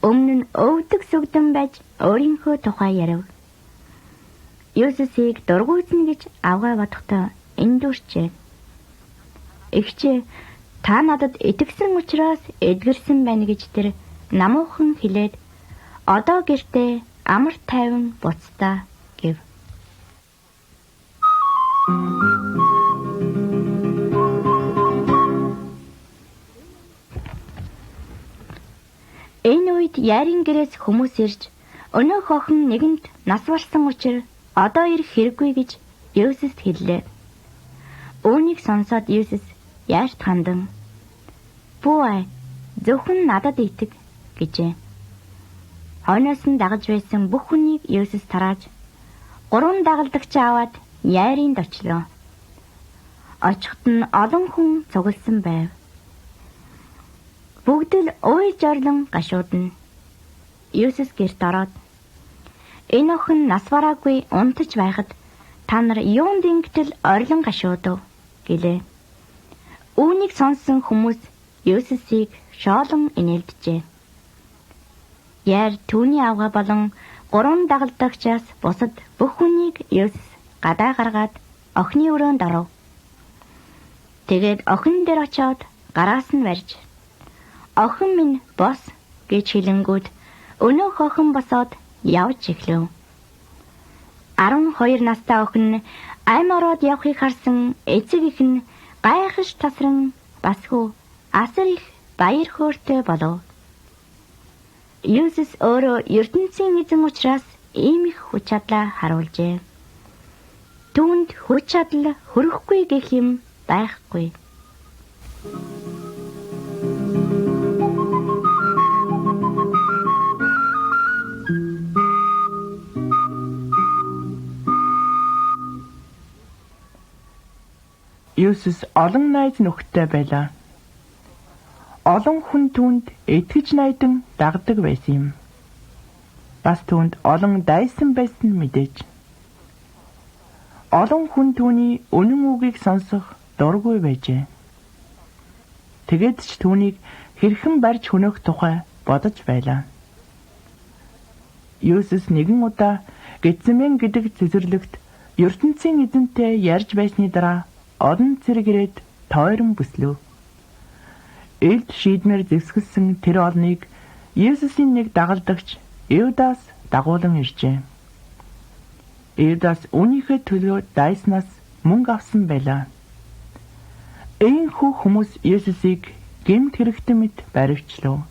Speaker 1: өмнө нь өвдөг сүгдэн байж өөрийнхөө тухай ярив. Есүсийг дургуутна гэж авгай бодохдоо эндүрчээ. Эгчээ, та надад итгэсэн учраас эдгэрсэн байна гэж тэр намуухан хэлээд одоо гэртээ амар тайван буцтаа гэв. Энэ үед Ярин гэрээс хүмүүс ирж өнөөх охин нэгэнт нас барсан учир одоо ирэх хэрэггүй гэж Есүст хэллээ. Үүнийг сонсоод Есүс яарт хандан "Бүү ай, зөвхөн надад итэг" гэжээ. Хойноос нь дагаж байсан бүх хүнийг Есүс тарааж 3 дагалдагч аваад Яринд очлоо. Очиход нь олон хүн цугласан байв. Бүгд л уйлж орлон гашуудна. Есүс гэрт ороод энэ охин нас бараагүй унтаж байхад та нар юунд ингэтэл орлон гашуудав гэлээ. Үүнийг сонссон хүмүүс Есүсийг шоолон инээлджээ. Яар түүний авгаа болон 3 дагалдагчаас бусад бүх хүнийг Есүс гадаа гаргаад охины өрөөнд оров. Тэгээд охин дээр очиод гараас нь барьж "Охин минь бос" гэж хэлэнгүүт өнөөх охин босоод явж эхлэв. 12 настай охин ам ороод явахыг харсан эцэг эх нь гайхаж тасран басгүй асар их баяр хөөртэй болов. Есүс өөрөө ертөнцийн эзэн учраас ийм их хүч чадлаа харуулжээ. Түүнд хүч чадал хөрөхгүй гэх юм байхгүй.
Speaker 2: Есүс олон найз нөхдөд байлаа. Олон хүн түүнд итгэж найдан дагдаг байсан юм. Бас түүнд олон дайсан байсан мэдээж. Олон хүн түүний үнэн үгийг сонсох дургүй байжээ. Тэгээд ч түүнийг хэрхэн барьж хөнөөх тухай бодож байлаа. Есүс нэгэн удаа Гетсемен гэдэг цэцэрлэгт ертөнцийн эзэнтэй ярьж байсны дараа олон цэрэг ирээд тойрон бүслэв. Элд шийдмээр зэвсгэлсэн тэр олныг Есүсийн нэг дагалдагч Иудас дагуулan иржээ. Иудас үүнийхээ төлөө дайснаас мөнгө авсан байлаа. Энэхүү хүмүүс Есүсийг гэмт хэрэгтэн мэт баривчлав.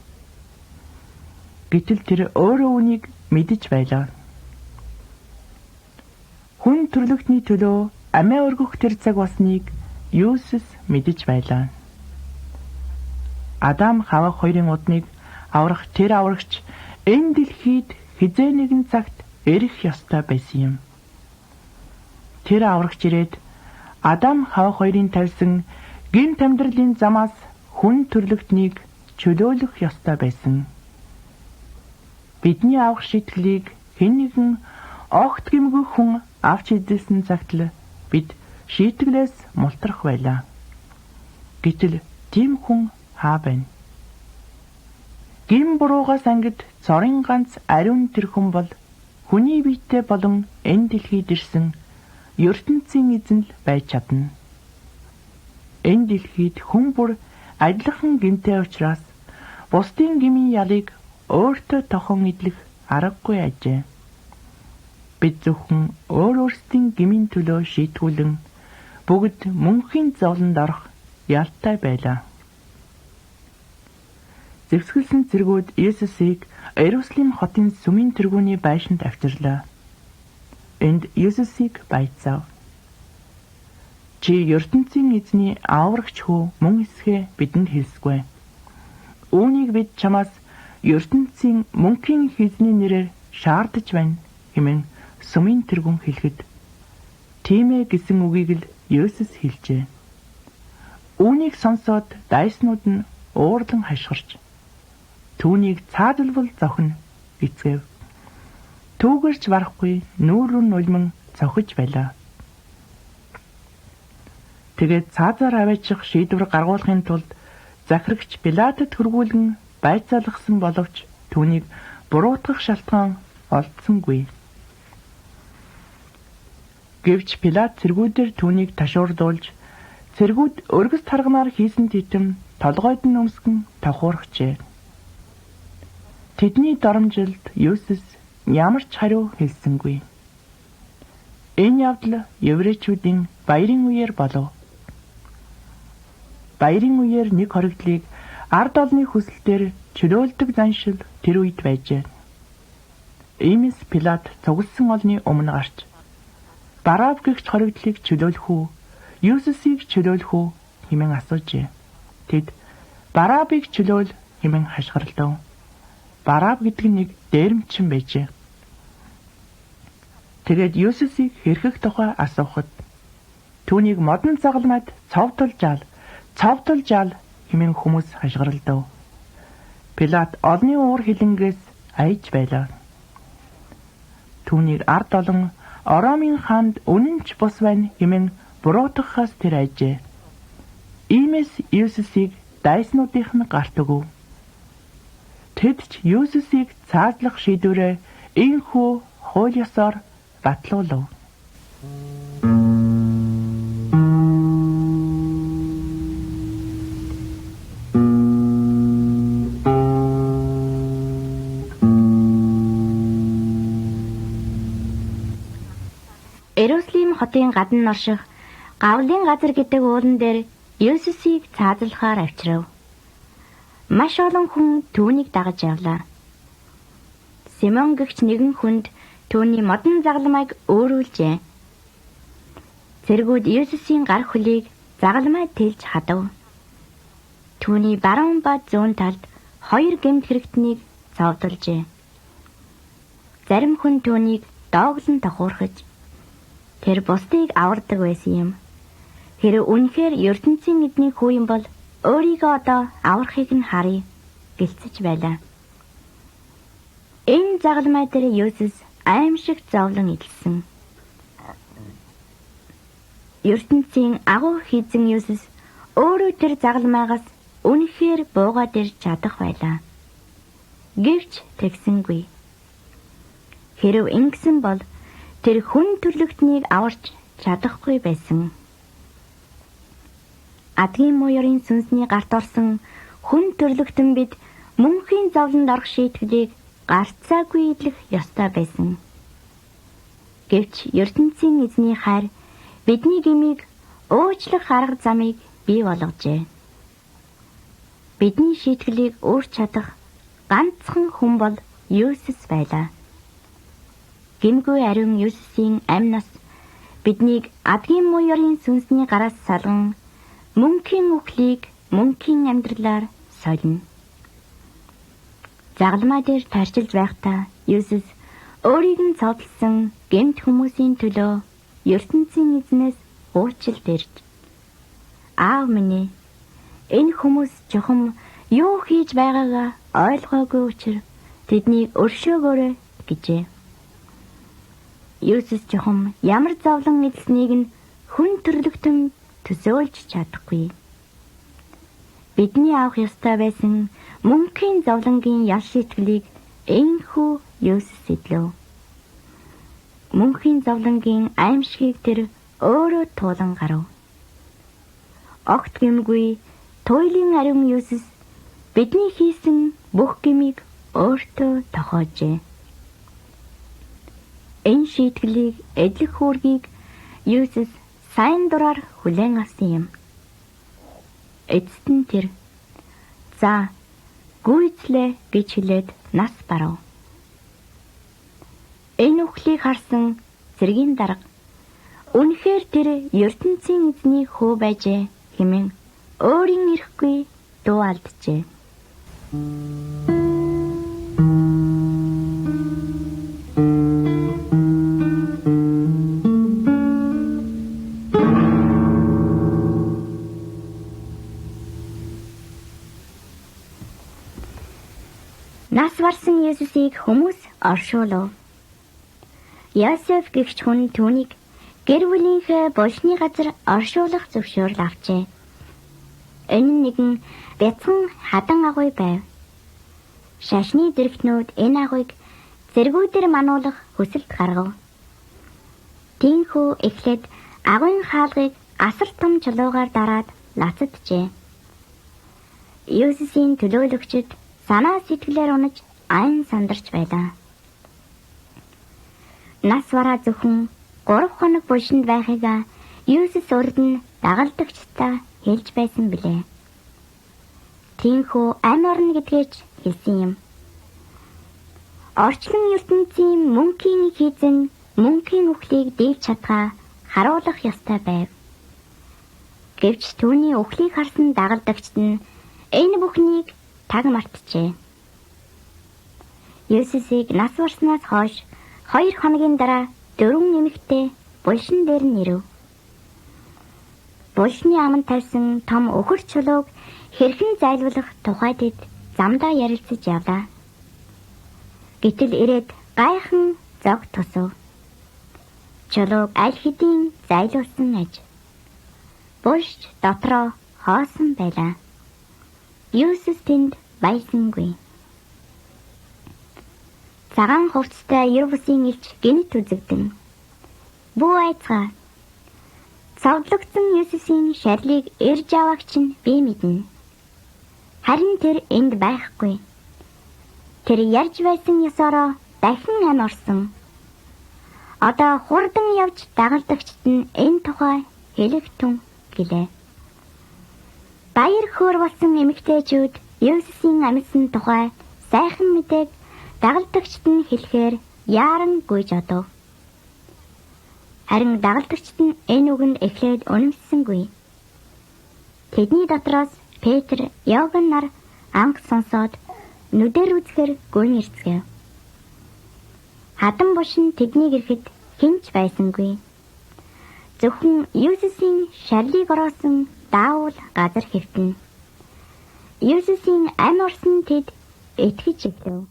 Speaker 2: Гэтэл тэр өөрөө үүнийг мэдэж байлаа. Хүн төрлөختний төлөө амиа өргөх тэр цаг болсныг Есүс мэдэж байлаа. Адам Хава хоёрын удныг аврах тэр аврагч энэ дэлхийд хэзээ нэгэн цагт ирэх ёстой байсан юм. Тэр аврагч ирээд Адам Хава хоёрын тавьсан гэмт амьдралын замаас хүн төрлөختнийг чөлөөлөх ёстой байсан. Бидний авах шийтгэлийг хэн нэгэн огт гэмгүй хүн авч эзэлсэн цагт л бид шийтгэлээс мултрах байлаа. Гэтэл тийм хүн хаа байна? Гэм буруугаас ангид цорын ганц ариун тэр хүн бол хүний биетэй болон энэ дэлхийд ирсэн ертөнцийн эзэн л байж чадна. Энэ дэлхийд хүн бүр адилхан гэмтэй учраас бусдын гмийн ялыг өөртөө тохон идэх аргагүй ажээ. Бид зөвхөн өөр өөрсдийн гмийн төлөө шийтгүүлэн бүгд мөнхийн зовлонд орох ялтай байлаа. Зэвсгэлсэн цэргүүд Есүсийг Иерусалим хотын сүмийн тэргүүний байшинд авчирлаа. Энд Есүсийг байцаав. Чи ертөнцийн эзний аврагч хүү мөн эсхээ бидэнд хэлсгүй. Үүнийг бид чамаас ертөнцийн мөнхийн эзний нэрээр шаардаж байна хэмээн сүмийн тэргүүн хэлэхэд тийм ээ гэсэн үгийг л Есүс хэлжээ. Үүнийг сонсоод дайснууд нь уурлан хашгирч түүнийг цаазалбал зохино эцгээв. Түүгэрч барахгүй нүүр рүү нулиман цохиж байлаа. Тэгээд цаазаар аваачих шийдвэр гаргуулахын тулд захирагч Пилатад хөргүүлэн байцаалгасан боловч түүнийг буруутгах шалтгаан олдсонгүй. Гэвч Пилат цэргүүдээр түүнийг ташуурдуулж цэргүүд өргөс тарганаар хийсэн титэм толгойд нь өмсгөн тохуурхжээ. Тэдний доромжилд Есүс ямар ч хариу хэлсэнгүй. Энэ явдал еврейчүүдийн баярын үеэр болов. Баярын үеэр нэг хоригдлыг ард олны хүсэлтээр чөлөөлдөг заншил тэр үед байжээ. Иймээс Пилат цугласан олны өмнө гарч Бараав гэгч хоригдлыг чөлөөлөх үү, Есүсийг чөлөөлөх үү хэмээн асуужээ. Тэд Бараабыг чөлөөл хэмээн хашгиралдав. Барааб гэдэг нь нэг дээрэмчин байжээ. Тэгээд Есүсийг хэрхэх тухай асуухад түүнийг модон загалмайд цовдолж аал, цовдолж аал хэмээн хүмүүс хашгиралдав. Пилат олны уур хилэнгээс айж байлаа. Түүнийг ард олон Ромын хаанд үнэн ч бус байна хэмээн буруутгахаас тэр айжээ. Иймээс Есүсийг дайснуудынх нь гарт өгөв. Тэд ч Есүсийг цаазлах шийдвэрээ энхүү хууль ёсоор батлуулав.
Speaker 1: Иерусалим хотын гадна орших Гавлын газар гэдэг уулан дээр Есүсийг цаазлахаар авчирв. Маш олон хүн түүнийг дагаж явлаа. Симон гэгч нэгэн хүнд түүний модон загалмайг өөрүүлжээ. Цэргүүд Есүсийн гар хөлийг загалмай тэлж хадав. Түүний баруун ба зүүн талд хоёр гэмт хэрэгтнийг цовдолжээ. Зарим хүн түүнийг дооглон тохуурхаж тэр бусдыг авардаг байсан юм. Хэрэв үнэхээр ертөнцийн эзний хүү юм бол өөрийгөө одоо аврахыг нь харъя гэлцэж байлаа. Энэ загалмай дээр Есүс аимшиг зовлон эдэлсэн. Ертөнцийн агуу хийзэн Есүс өөрөө тэр загалмайгаас үнэхээр буугаад ирж чадах байлаа. Гэвч тэгсэнгүй. Хэрэв ингэсэн бол тэр хүн төрлөختнийг аварч чадахгүй байсан. Адгийн муурын сүнсний гарт орсон хүн төрлөختөн бид мөнхийн зовлонд орох шийтгэлийг гарцаагүй идэх ёстой байсан. Гэвч ертөнцийн эзний хайр бидний гмийг уучлах арга замыг бий болгожээ. Бидний шийтгэлийг өөрч чадах ганцхан хүн бол Есүс байлаа. Гэмгүй ариун Есүсийн амь нас биднийг адгийн муурын сүнсний гараас салган мөнхийн үхлийг мөнхийн амьдралаар солино. Загалмай дээр тарчилж байхдаа Есүс өөрийг нь цовдлсон гэмт хүмүүсийн төлөө ертөнцийн эзнээс уучлалт ирж, "Аав минь ээ, энэ хүмүүс чухам юу хийж байгаагаа ойлгоогүй учир тэднийг өршөөгөөрэй" гэжээ. Есүс чухам ямар зовлон эдлснийг нь хүн төрлөختөн төсөөлж чадахгүй. Бидний авах ёстой байсан мөнхийн зовлонгийн ял шийтгэлийг энхүү Есүс эдлэв. Мөнхийн зовлонгийн аимшигыг тэр өөрөө туулан гарав. Огт гэмгүй туйлын ариун Есүс бидний хийсэн бүх гмийг өөртөө тохиожээ. Энэ шийтгэлийг эдлэх үүргийг Есүс сайн дураар хүлээн авсан юм. Эцэст нь тэр "За, гүйцлээ" гэж хэлээд нас барав. Энэ үхлийг харсан цэргийн дарга "Үнэхээр тэр ертөнцийн эзний хүү байжээ" хэмээн өөрийн эрэхгүй дуу алджээ. Нас барсан Есүсийг хүмүүс оршуулав. Йосеф гэгч хүн түүнийг гэр бүлийнхээ булшны газар оршуулах зөвшөөрөл авчээ. Энэ нэгэн бяцхан хадан агуй байв. Шашны зэрэгтнүүд энэ агуйг зэргүүдээр мануулах хүсэлт гаргав. Тийнхүү эхлээд агуйн хаалгыг асар том чулуугаар дараад лацаджээ. Есүсийн төлөөлөгчд санаа сэтгэлээр унаж айн сандарч байлаа. Нас бараа зөвхөн 3 хоног булшинд байхыг Есүс урд нь дагалдагчдаа хэлж байсан билээ. Тийнхүү амь орно гэдгийг ч хэлсэн юм. Орчлон ертөнцийн мөнхийн хийзэн мөнхийн үхлийг дийлж чадхаа харуулах ёстой байв. Гэвч түүний үхлийг харсан дагалдагчд нь энэ бүхнийг таг мартжээ. Есүсийг нас барснаас хойш 2 хоногийн дараа 4 эмэгтэй булшин дээр нь ирэв. Булшны аманд тавьсан том өхөр чулууг хэрхэн зайлуулах тухай тэд замдаа ярилцаж явлаа. Гэтэл ирээд гайхан зог тусав. Чулууг аль хэдийн зайлуулсан аж. Булш дотроо хоосон байлаа. Есүс тэнд байсангүй. Цагаан хувцастай ер бусын элч гэнэт үзэгдэн. "Бүү айцгаа. Цовдлогдсон Есүсийн шарлыг эрж аваагч нь би мэднэ. Харин тэр энд байхгүй. Тэр ярьж байсан ёсороо дахин амь орсон. Одоо хурдан явж дагалдагчид нь энэ тухай хэлэх түн" гэлээ. Баяр хөөр болсон эмэгтэйчүүд Есүсийн амьсан тухай сайхан мэдээг дагалдагчид нь хэлэхээр яаран гүйж одов. Харин дагалдагчид нь энэ үгэнд эхлээд үнэмшсэнгүй. Тэдний дотроос Петр, Иоганн нар анх сонсоод нүдээр үзэхээр гүн ирцгээв. Хадан бушин тэднийг ирэхэд хэн ч байсангүй. Зөвхөн Есүсийн шарлыг ороосон даавал газар хэвтэнэ. Есүсийн амь орсон тэд итгэж эхлэв.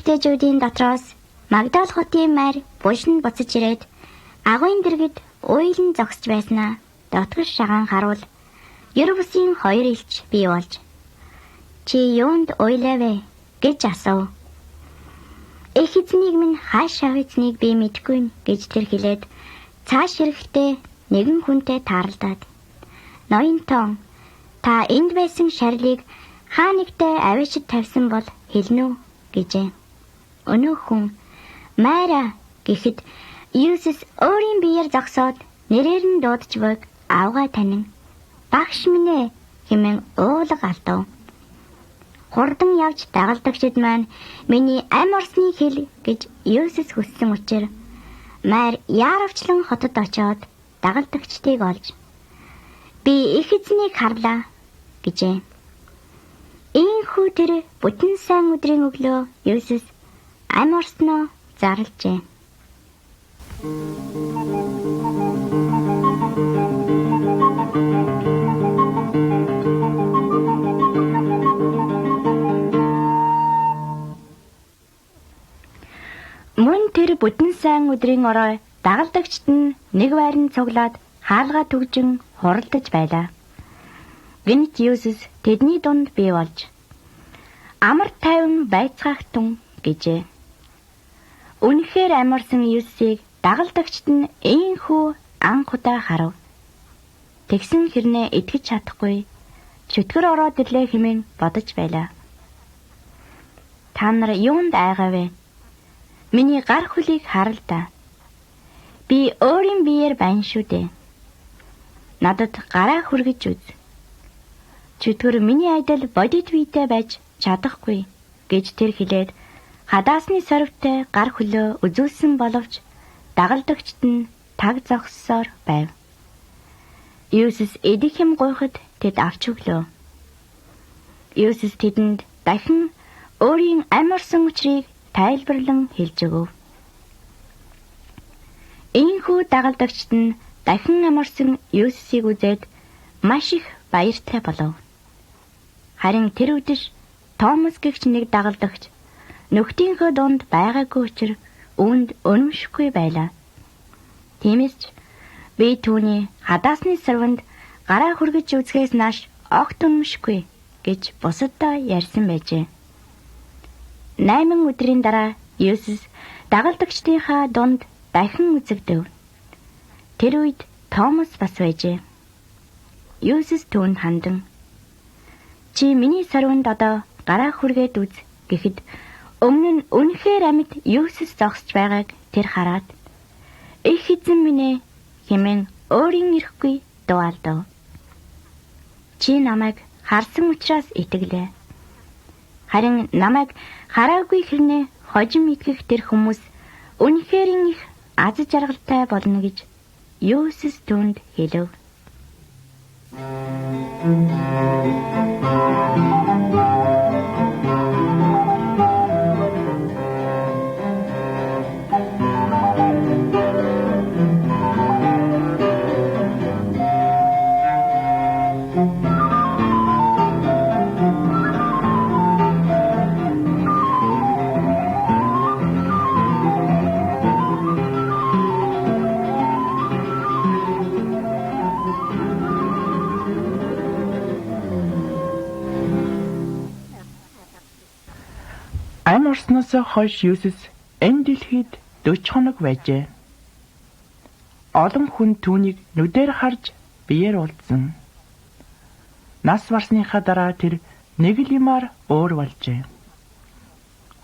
Speaker 1: Эмэгтэйчүүдийн дотроос Магдал хотын маар булшинд буцаж ирээд агуйн дэргэд уйлан зогсож байснаа дотгош шагаан харуул ер бусын 2 элч бий болж, "Чи юунд уйлаа вэ?" гэж асуув. "Эх эзнийг минь хааш авицныг би мэдэхгүй" гэж тэр хэлээд цааш ирэхдээ нэгэн хүнтэй тааралдаад, "Ноён тон, та энд байсан шарлыг Хаа нэгтээ авиачид тавьсан бол хэлнэ үү гэжээ. Өнөөх хүн "Майра" гэхэд Есүс өөрийн биеэр зогсоод нэрээр нь дуудаж буйг авгаа танин "Багш минь ээ" хэмээн уулга алдав. Хурдан явж дагалдагчид маань миний амь орсныг хэл гэж Есүс хүссэн учир Майр яаравчлан хотод очиод дагалдагчдыг олж "Би их эзнийг харлаа" гэжээ. Ийхүү тэр бүтэн сайн өдрийн өглөө Есүс амь орсноо зарлжээ. Мөн тэр бүтэн сайн өдрийн орой дагалдагчид нь нэг байранд цуглаад хаалгаа түгжин хуралдаж байлаа. Гэнэт Есүс тэдний дунд бий болж "Амар тайван байцгаахтун" гэжээ. Үнэхээр амарсан Есүсийг дагалдагчид нь ийнхүү анх удаа харав. Тэгсэн хэрнээ итгэж чадахгүй чөтгөр ороод ирлээ хэмээн бодож байлаа. Та нар юунд айгаа вэ? Миний гар хөлийг харал та. Би өөрийн биеэр байна шүү дээ. Надад гараа хүргэж үз. Чөтгөр миний адил бодит биетэй байж чадахгүй гэж тэр хэлээд хадаасны сорвтой гар хөлөө үзүүлсэн боловч дагалдагчид нь таг зогссоор байв. Есүс идэх юм гуйхад тэд авч өглөө. Есүс тэдэнд дахин өөрийн амь орсон учрыг тайлбарлан хэлж өгөв. Ийхүү дагалдагчид нь дахин амь орсон Есүсийг үзээд маш их баяртай болов. Харин тэр үдэш Томас гэгч нэг дагалдагч нөхдийнхөө дунд байгаагүй учир үүнд үнэмшихгүй байлаа. Тиймээс ч би түүний хадаасны сарванд гараа хүргэж үзэхээс нааш огт үнэмшихгүй гэж бусаддаа ярьсан байжээ. 8 өдрийн дараа Есүс дагалдагчдынхаа дунд дахин үзэгдэв. Тэр үед Томас бас байжээ. Есүс түүнд хандан "Чи миний сарванд одоо гараа хүргээд үз" гэхэд өмнө нь үнэхээр амьд Есүс зогсож байгааг тэр хараад "Их эзэн минь ээ" хэмээн өөрийн ирэхгүй дуу алдав. "Чи намайг харсан учраас итгэлээ. Харин намайг хараагүй хэрнээ хожим итгэх тэр хүмүүс үнэхээр их аз жаргалтай болно" гэж Есүс түүнд хэлэв.
Speaker 2: Амь орсноос хойш Есүс энэ дэлхийд 40 хоног байжээ. Олон хүн түүнийг нүдээр харж биеэр уулзсан. Нас барсныхаа дараа тэр нэг л юмар өөр болжээ.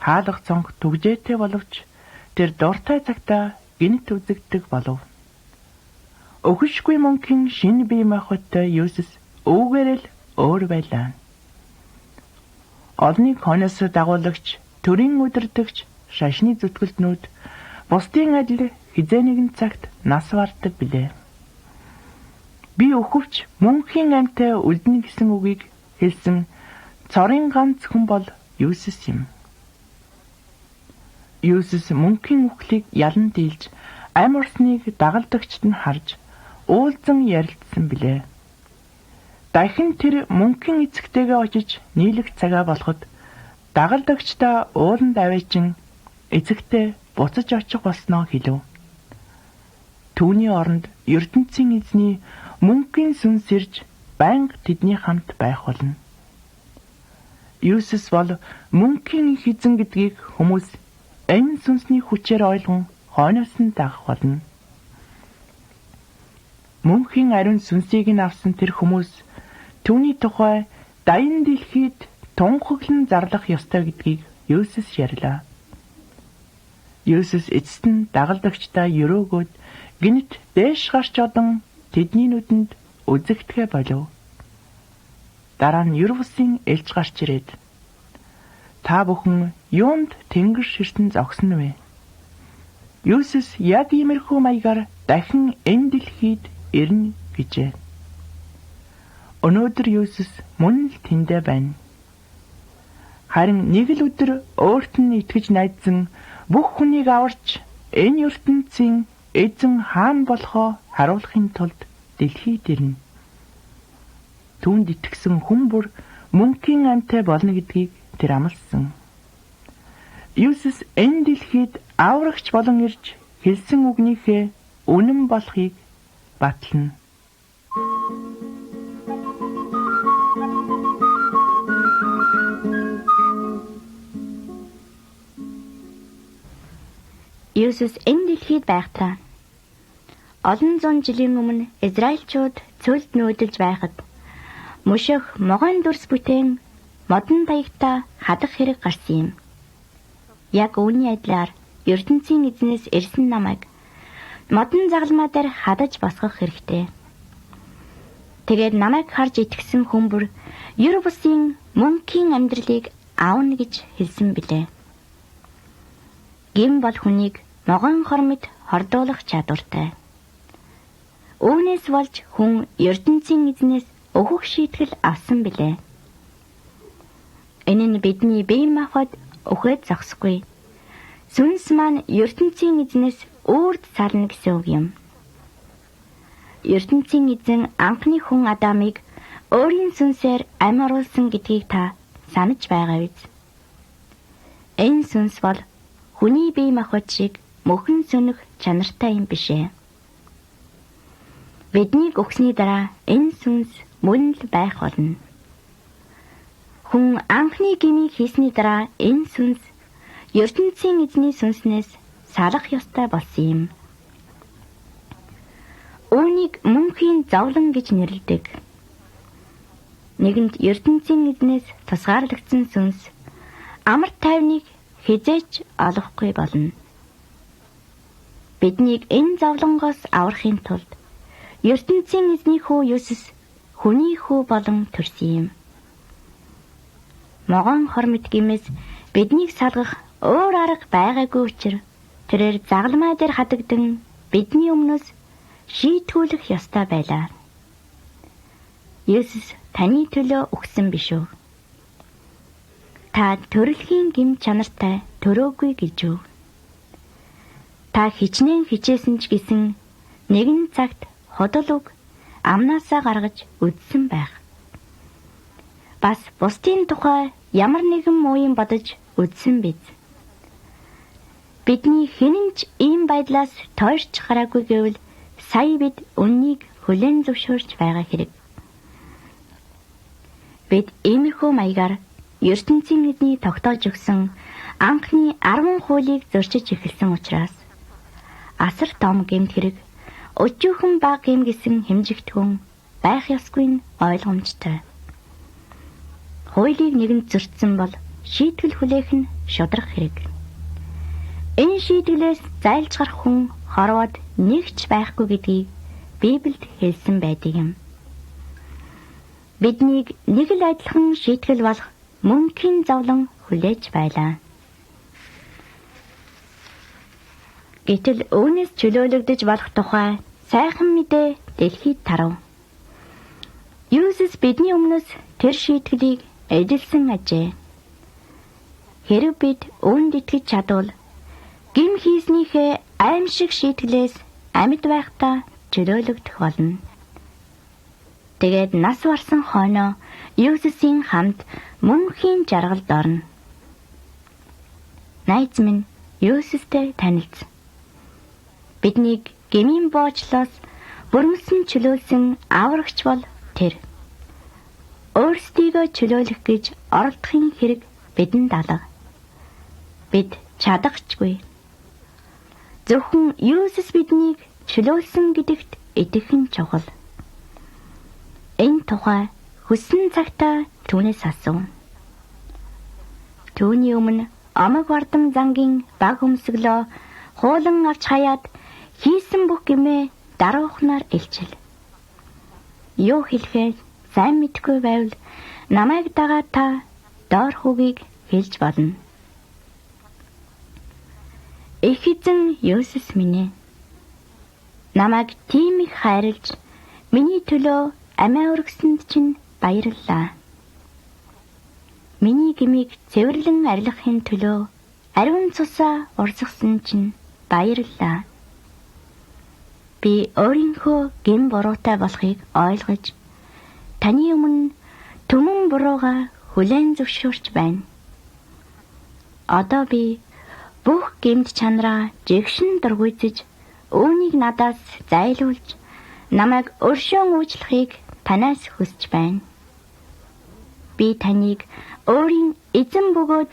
Speaker 2: Хаалга цонх түгжээтэй боловч тэр дуртай цагтаа гэнэт үзэгддэг болов. Өхөшгүй мөнхийн шинэ бие махбодтой Есүс үүгээр л өөр байлаа. Олныг хойноос дагуулагч, төрийн удирдагч, шашны зүтгэлтнүүд бусдын адил хэзээ нэгэн цагт нас бардаг билээ. Би өхөвч мөнхийн амьтай үлдэнэ гэсэн үгийг хэлсэн цорын ганц хүн бол Есүс юм. Есүс мөнхийн үхлийг ялан дийлж амь орсныг дагалдагчид нь харж уулзан ярилцсан билээ. Дахин тэр мөнхийн эцэгтэйгээ очиж нийлэх цагаа болоход дагалдагчдаа ууланд аваачин эцэгтэй буцаж очих болсноо хэлэв. Түүний оронд ертөнцийн эзний мөнхийн сүнс ирж байнга тэдний хамт байх болно. Есүс бол мөнхийн их эзэн гэдгийг хүмүүс энэ сүнсний хүчээр ойлгон хойноос нь дагах болно. Мөнхийн ариун сүнсийг нь авсан тэр хүмүүс түүний тухай даян дэлхийд тунхаглан зарлах ёстой гэдгийг Есүс ярьлаа. Есүс эцэст нь дагалдагчдаа өрөөгөөд гинт дээш гарч одон тэдний нүдэнд үзэгдэхээ болов. Дараа нь ер бусын элч гарч ирээд та бүхэн юунд тэнгэр ширтэн зогсно вэ? Есүс яг иймэрхүү маягаар дахин энэ дэлхийд ирнэ гэжээ. Өнөөдөр Есүс мөн л тэндээ байна. Харин нэг л өдөр өөрт нь итгэж найдсан бүх хүнийг аварч энэ ертөнцийн эзэн хаан болохоо харуулахын тулд дэлхийд ирнэ. Түүнд итгэсэн хүн бүр мөнхийн амьтай болно гэдгийг тэр амласан. Есүс энэ дэлхийд аврагч болон ирж хэлсэн үгнийхээ үнэн болохыг батлана.
Speaker 1: Есүс энэ дэлхийд байхдаа олон зуун жилийн өмнө Израильчууд цөлд нүүдэлж байхад мөшөх могойн дүрс бүтээн модон таягтай хадах хэрэг гарсан юм. Яг үүний адилаар ертөнцийн эзнээс ирсэн намайг модон загалмай дээр хадаж босгох хэрэгтэй. Тэгээд намайг харж итгэсэн хүн бүр ер бусын мөнхийн амьдралыг аавна гэж хэлсэн билээ. Гэм бол хүнийг могойн хор мэт хордуулах чадвартай. Үүнээс болж хүн ертөнцийн эзнээс өөхөх шийтгэл авсан билээ. Энэ нь бидний бие махбод өөхөд зогсохгүй. Сүнс маань ертөнцийн эзнээс үрд сална гэсэн үг юм. Ертөнцийн эзэн анхны хүн Адамыг өөрийн сүнсээр амь оруулсан гэдгийг та санаж байгаа биз? Энэ сүнс бол хүний бие махбод шиг мөхөн сөнөх чанартай юм биш ээ. Биднийг өгсөний дараа энэ сүнс мөн л байх болно. Хүн анхны гмийг хийсний дараа энэ сүнс ертөнцийн эзний сүнснээс салах ёстой болсон юм. Үүнийг мөнхийн зовлон гэж нэрлэдэг. Нэгэнт ертөнцийн эзнээс тусгаарлагдсан сүнс амар тайвныг хизээч олохгүй болно. Биднийг энэ зовлонгоос аврахын тулд ертөнцийн эзний хүү Есүс хүний хүү болон төрсөн юм. Могоон хор мэт гимээс биднийг салгах өөр арга байгаагүй учраа тэрээр загалмай дээр хадагдан бидний өмнөөс шийтгүүлэх ёстой байлаа. Есүс таны төлөө үхсэн биш үү? Та төрөлхийн гэм чанартай төрөөгүй гэж үү? Та хичнээн хичээсэн ч гэсэн нэгэн цагт худал үг амнаасаа гаргаж үдсэн байх. Бас бусдын тухай ямар нэгэн муу юм бодож үдсэн биз? Бидний хэн ч ийм байдлаас тойрч гараагүй гэвэл сая бид үннийг хүлээн зөвшөөрч байгаа хэрэг. Бид иймэрхүү маягаар ертөнцийн эзний тогтоож өгсөн анхны 10 хуулийг зөрчиж эхэлсэн учраас асар том гэмт хэрэг өчүүхэн бага гэм гэсэн хэмжигдэхүүн байх ёсгүй нь ойлгомжтой. Хуулийг нэгэнд зөрчсөн бол шийтгэл хүлээх нь шударга хэрэг. Энэ шийтгэлээс зайлж гарах хүн хорвоод нэг ч байхгүй гэдгийг Библиэд хэлсэн байдаг юм. Биднийг нэг л адилхан шийтгэл болох мөнхийн зовлон хүлээж байлаа. Гэтэл үүнээс чөлөөлөгдөж болох тухай сайхан мэдээ дэлхийд тарав. Есүс бидний өмнөөс тэр шийтгэлийг эдэлсэн ажээ. Хэрв бид үүнд итгэж чадвал гэм хийснийхээ аимшиг шийтгэлээс амьд байхдаа чөлөөлөгдөх болно. Тэгээд нас барсан хойноо Есүсийн хамт мөнхийн жаргалд орно. Найз минь Есүстэй танилц. Биднийг гмийн боочлоос бүрмөсөн чөлөөлсөн аврагч бол тэр. Өөрсдийгөө чөлөөлөх гэж оролдохын хэрэг бидэнд алга. Бид чадахчгүй. Зөвхөн Есүс биднийг чөлөөлсөн гэдэгт итгэх нь чухал. Энэ тухай хүссэн цагтаа түүнээс асуу. Түүний өмнө омог вардам зангийн баг өмсөглөө хуулан авч хаяад хийсэн бүх гэмээ даруухнаар илчил. Юу хэлэхээ сайн мэдэхгүй байвал намайг дагаад та доор хүүгийг хэлж болно. Их эзэн Есүс минь ээ, намайг тийм их хайрлж миний төлөө амиа өргөсөнд чинь баярлалаа. Миний гмийг цэвэрлэн арилгахын төлөө ариун цусаа урсгасан чинь баярлалаа. Би өөрийнхөө гэм буруутай болохыг ойлгож таны өмнө түмэн буруугаа хүлээн зөвшөөрч байна. Одоо би бүх гэмт чанараа жигшин дургүйцэж үүнийг надаас зайлуулж намайг өршөөн уучлахыг танаас хүсэж байна. Би таныг өөрийн эзэн бөгөөд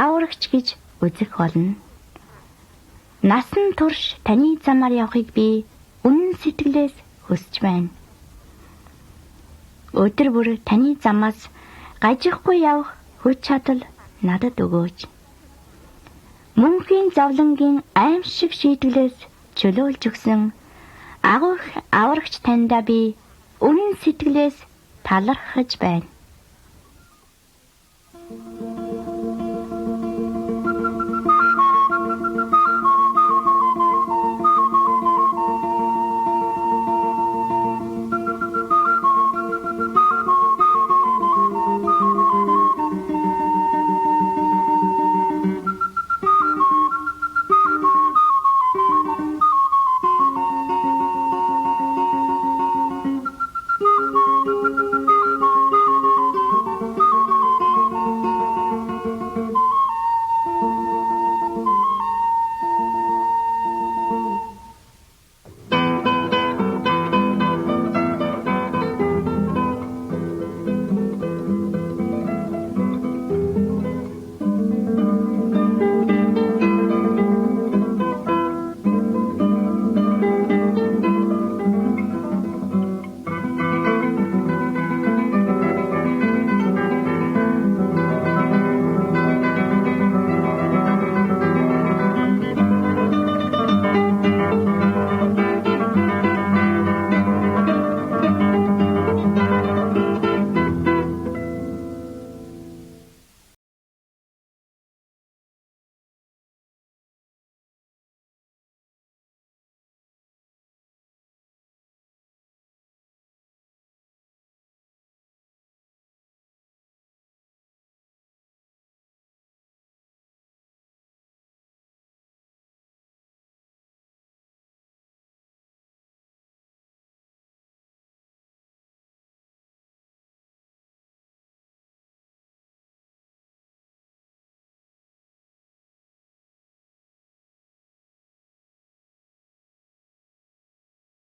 Speaker 1: аврагч гэж үзэх болно. Насан турш таны замаар явахыг би үнэн сэтгэлээс хүсэж байна. Өдөр бүр таны замаас гажихгүй явах хүч чадал надад өгөөч. Мөнхийн зовлонгийн аимшиг шийтгэлээс чөлөөлж өгсөн агуух аврагч таньдаа би үнэн сэтгэлээс талархаж байна.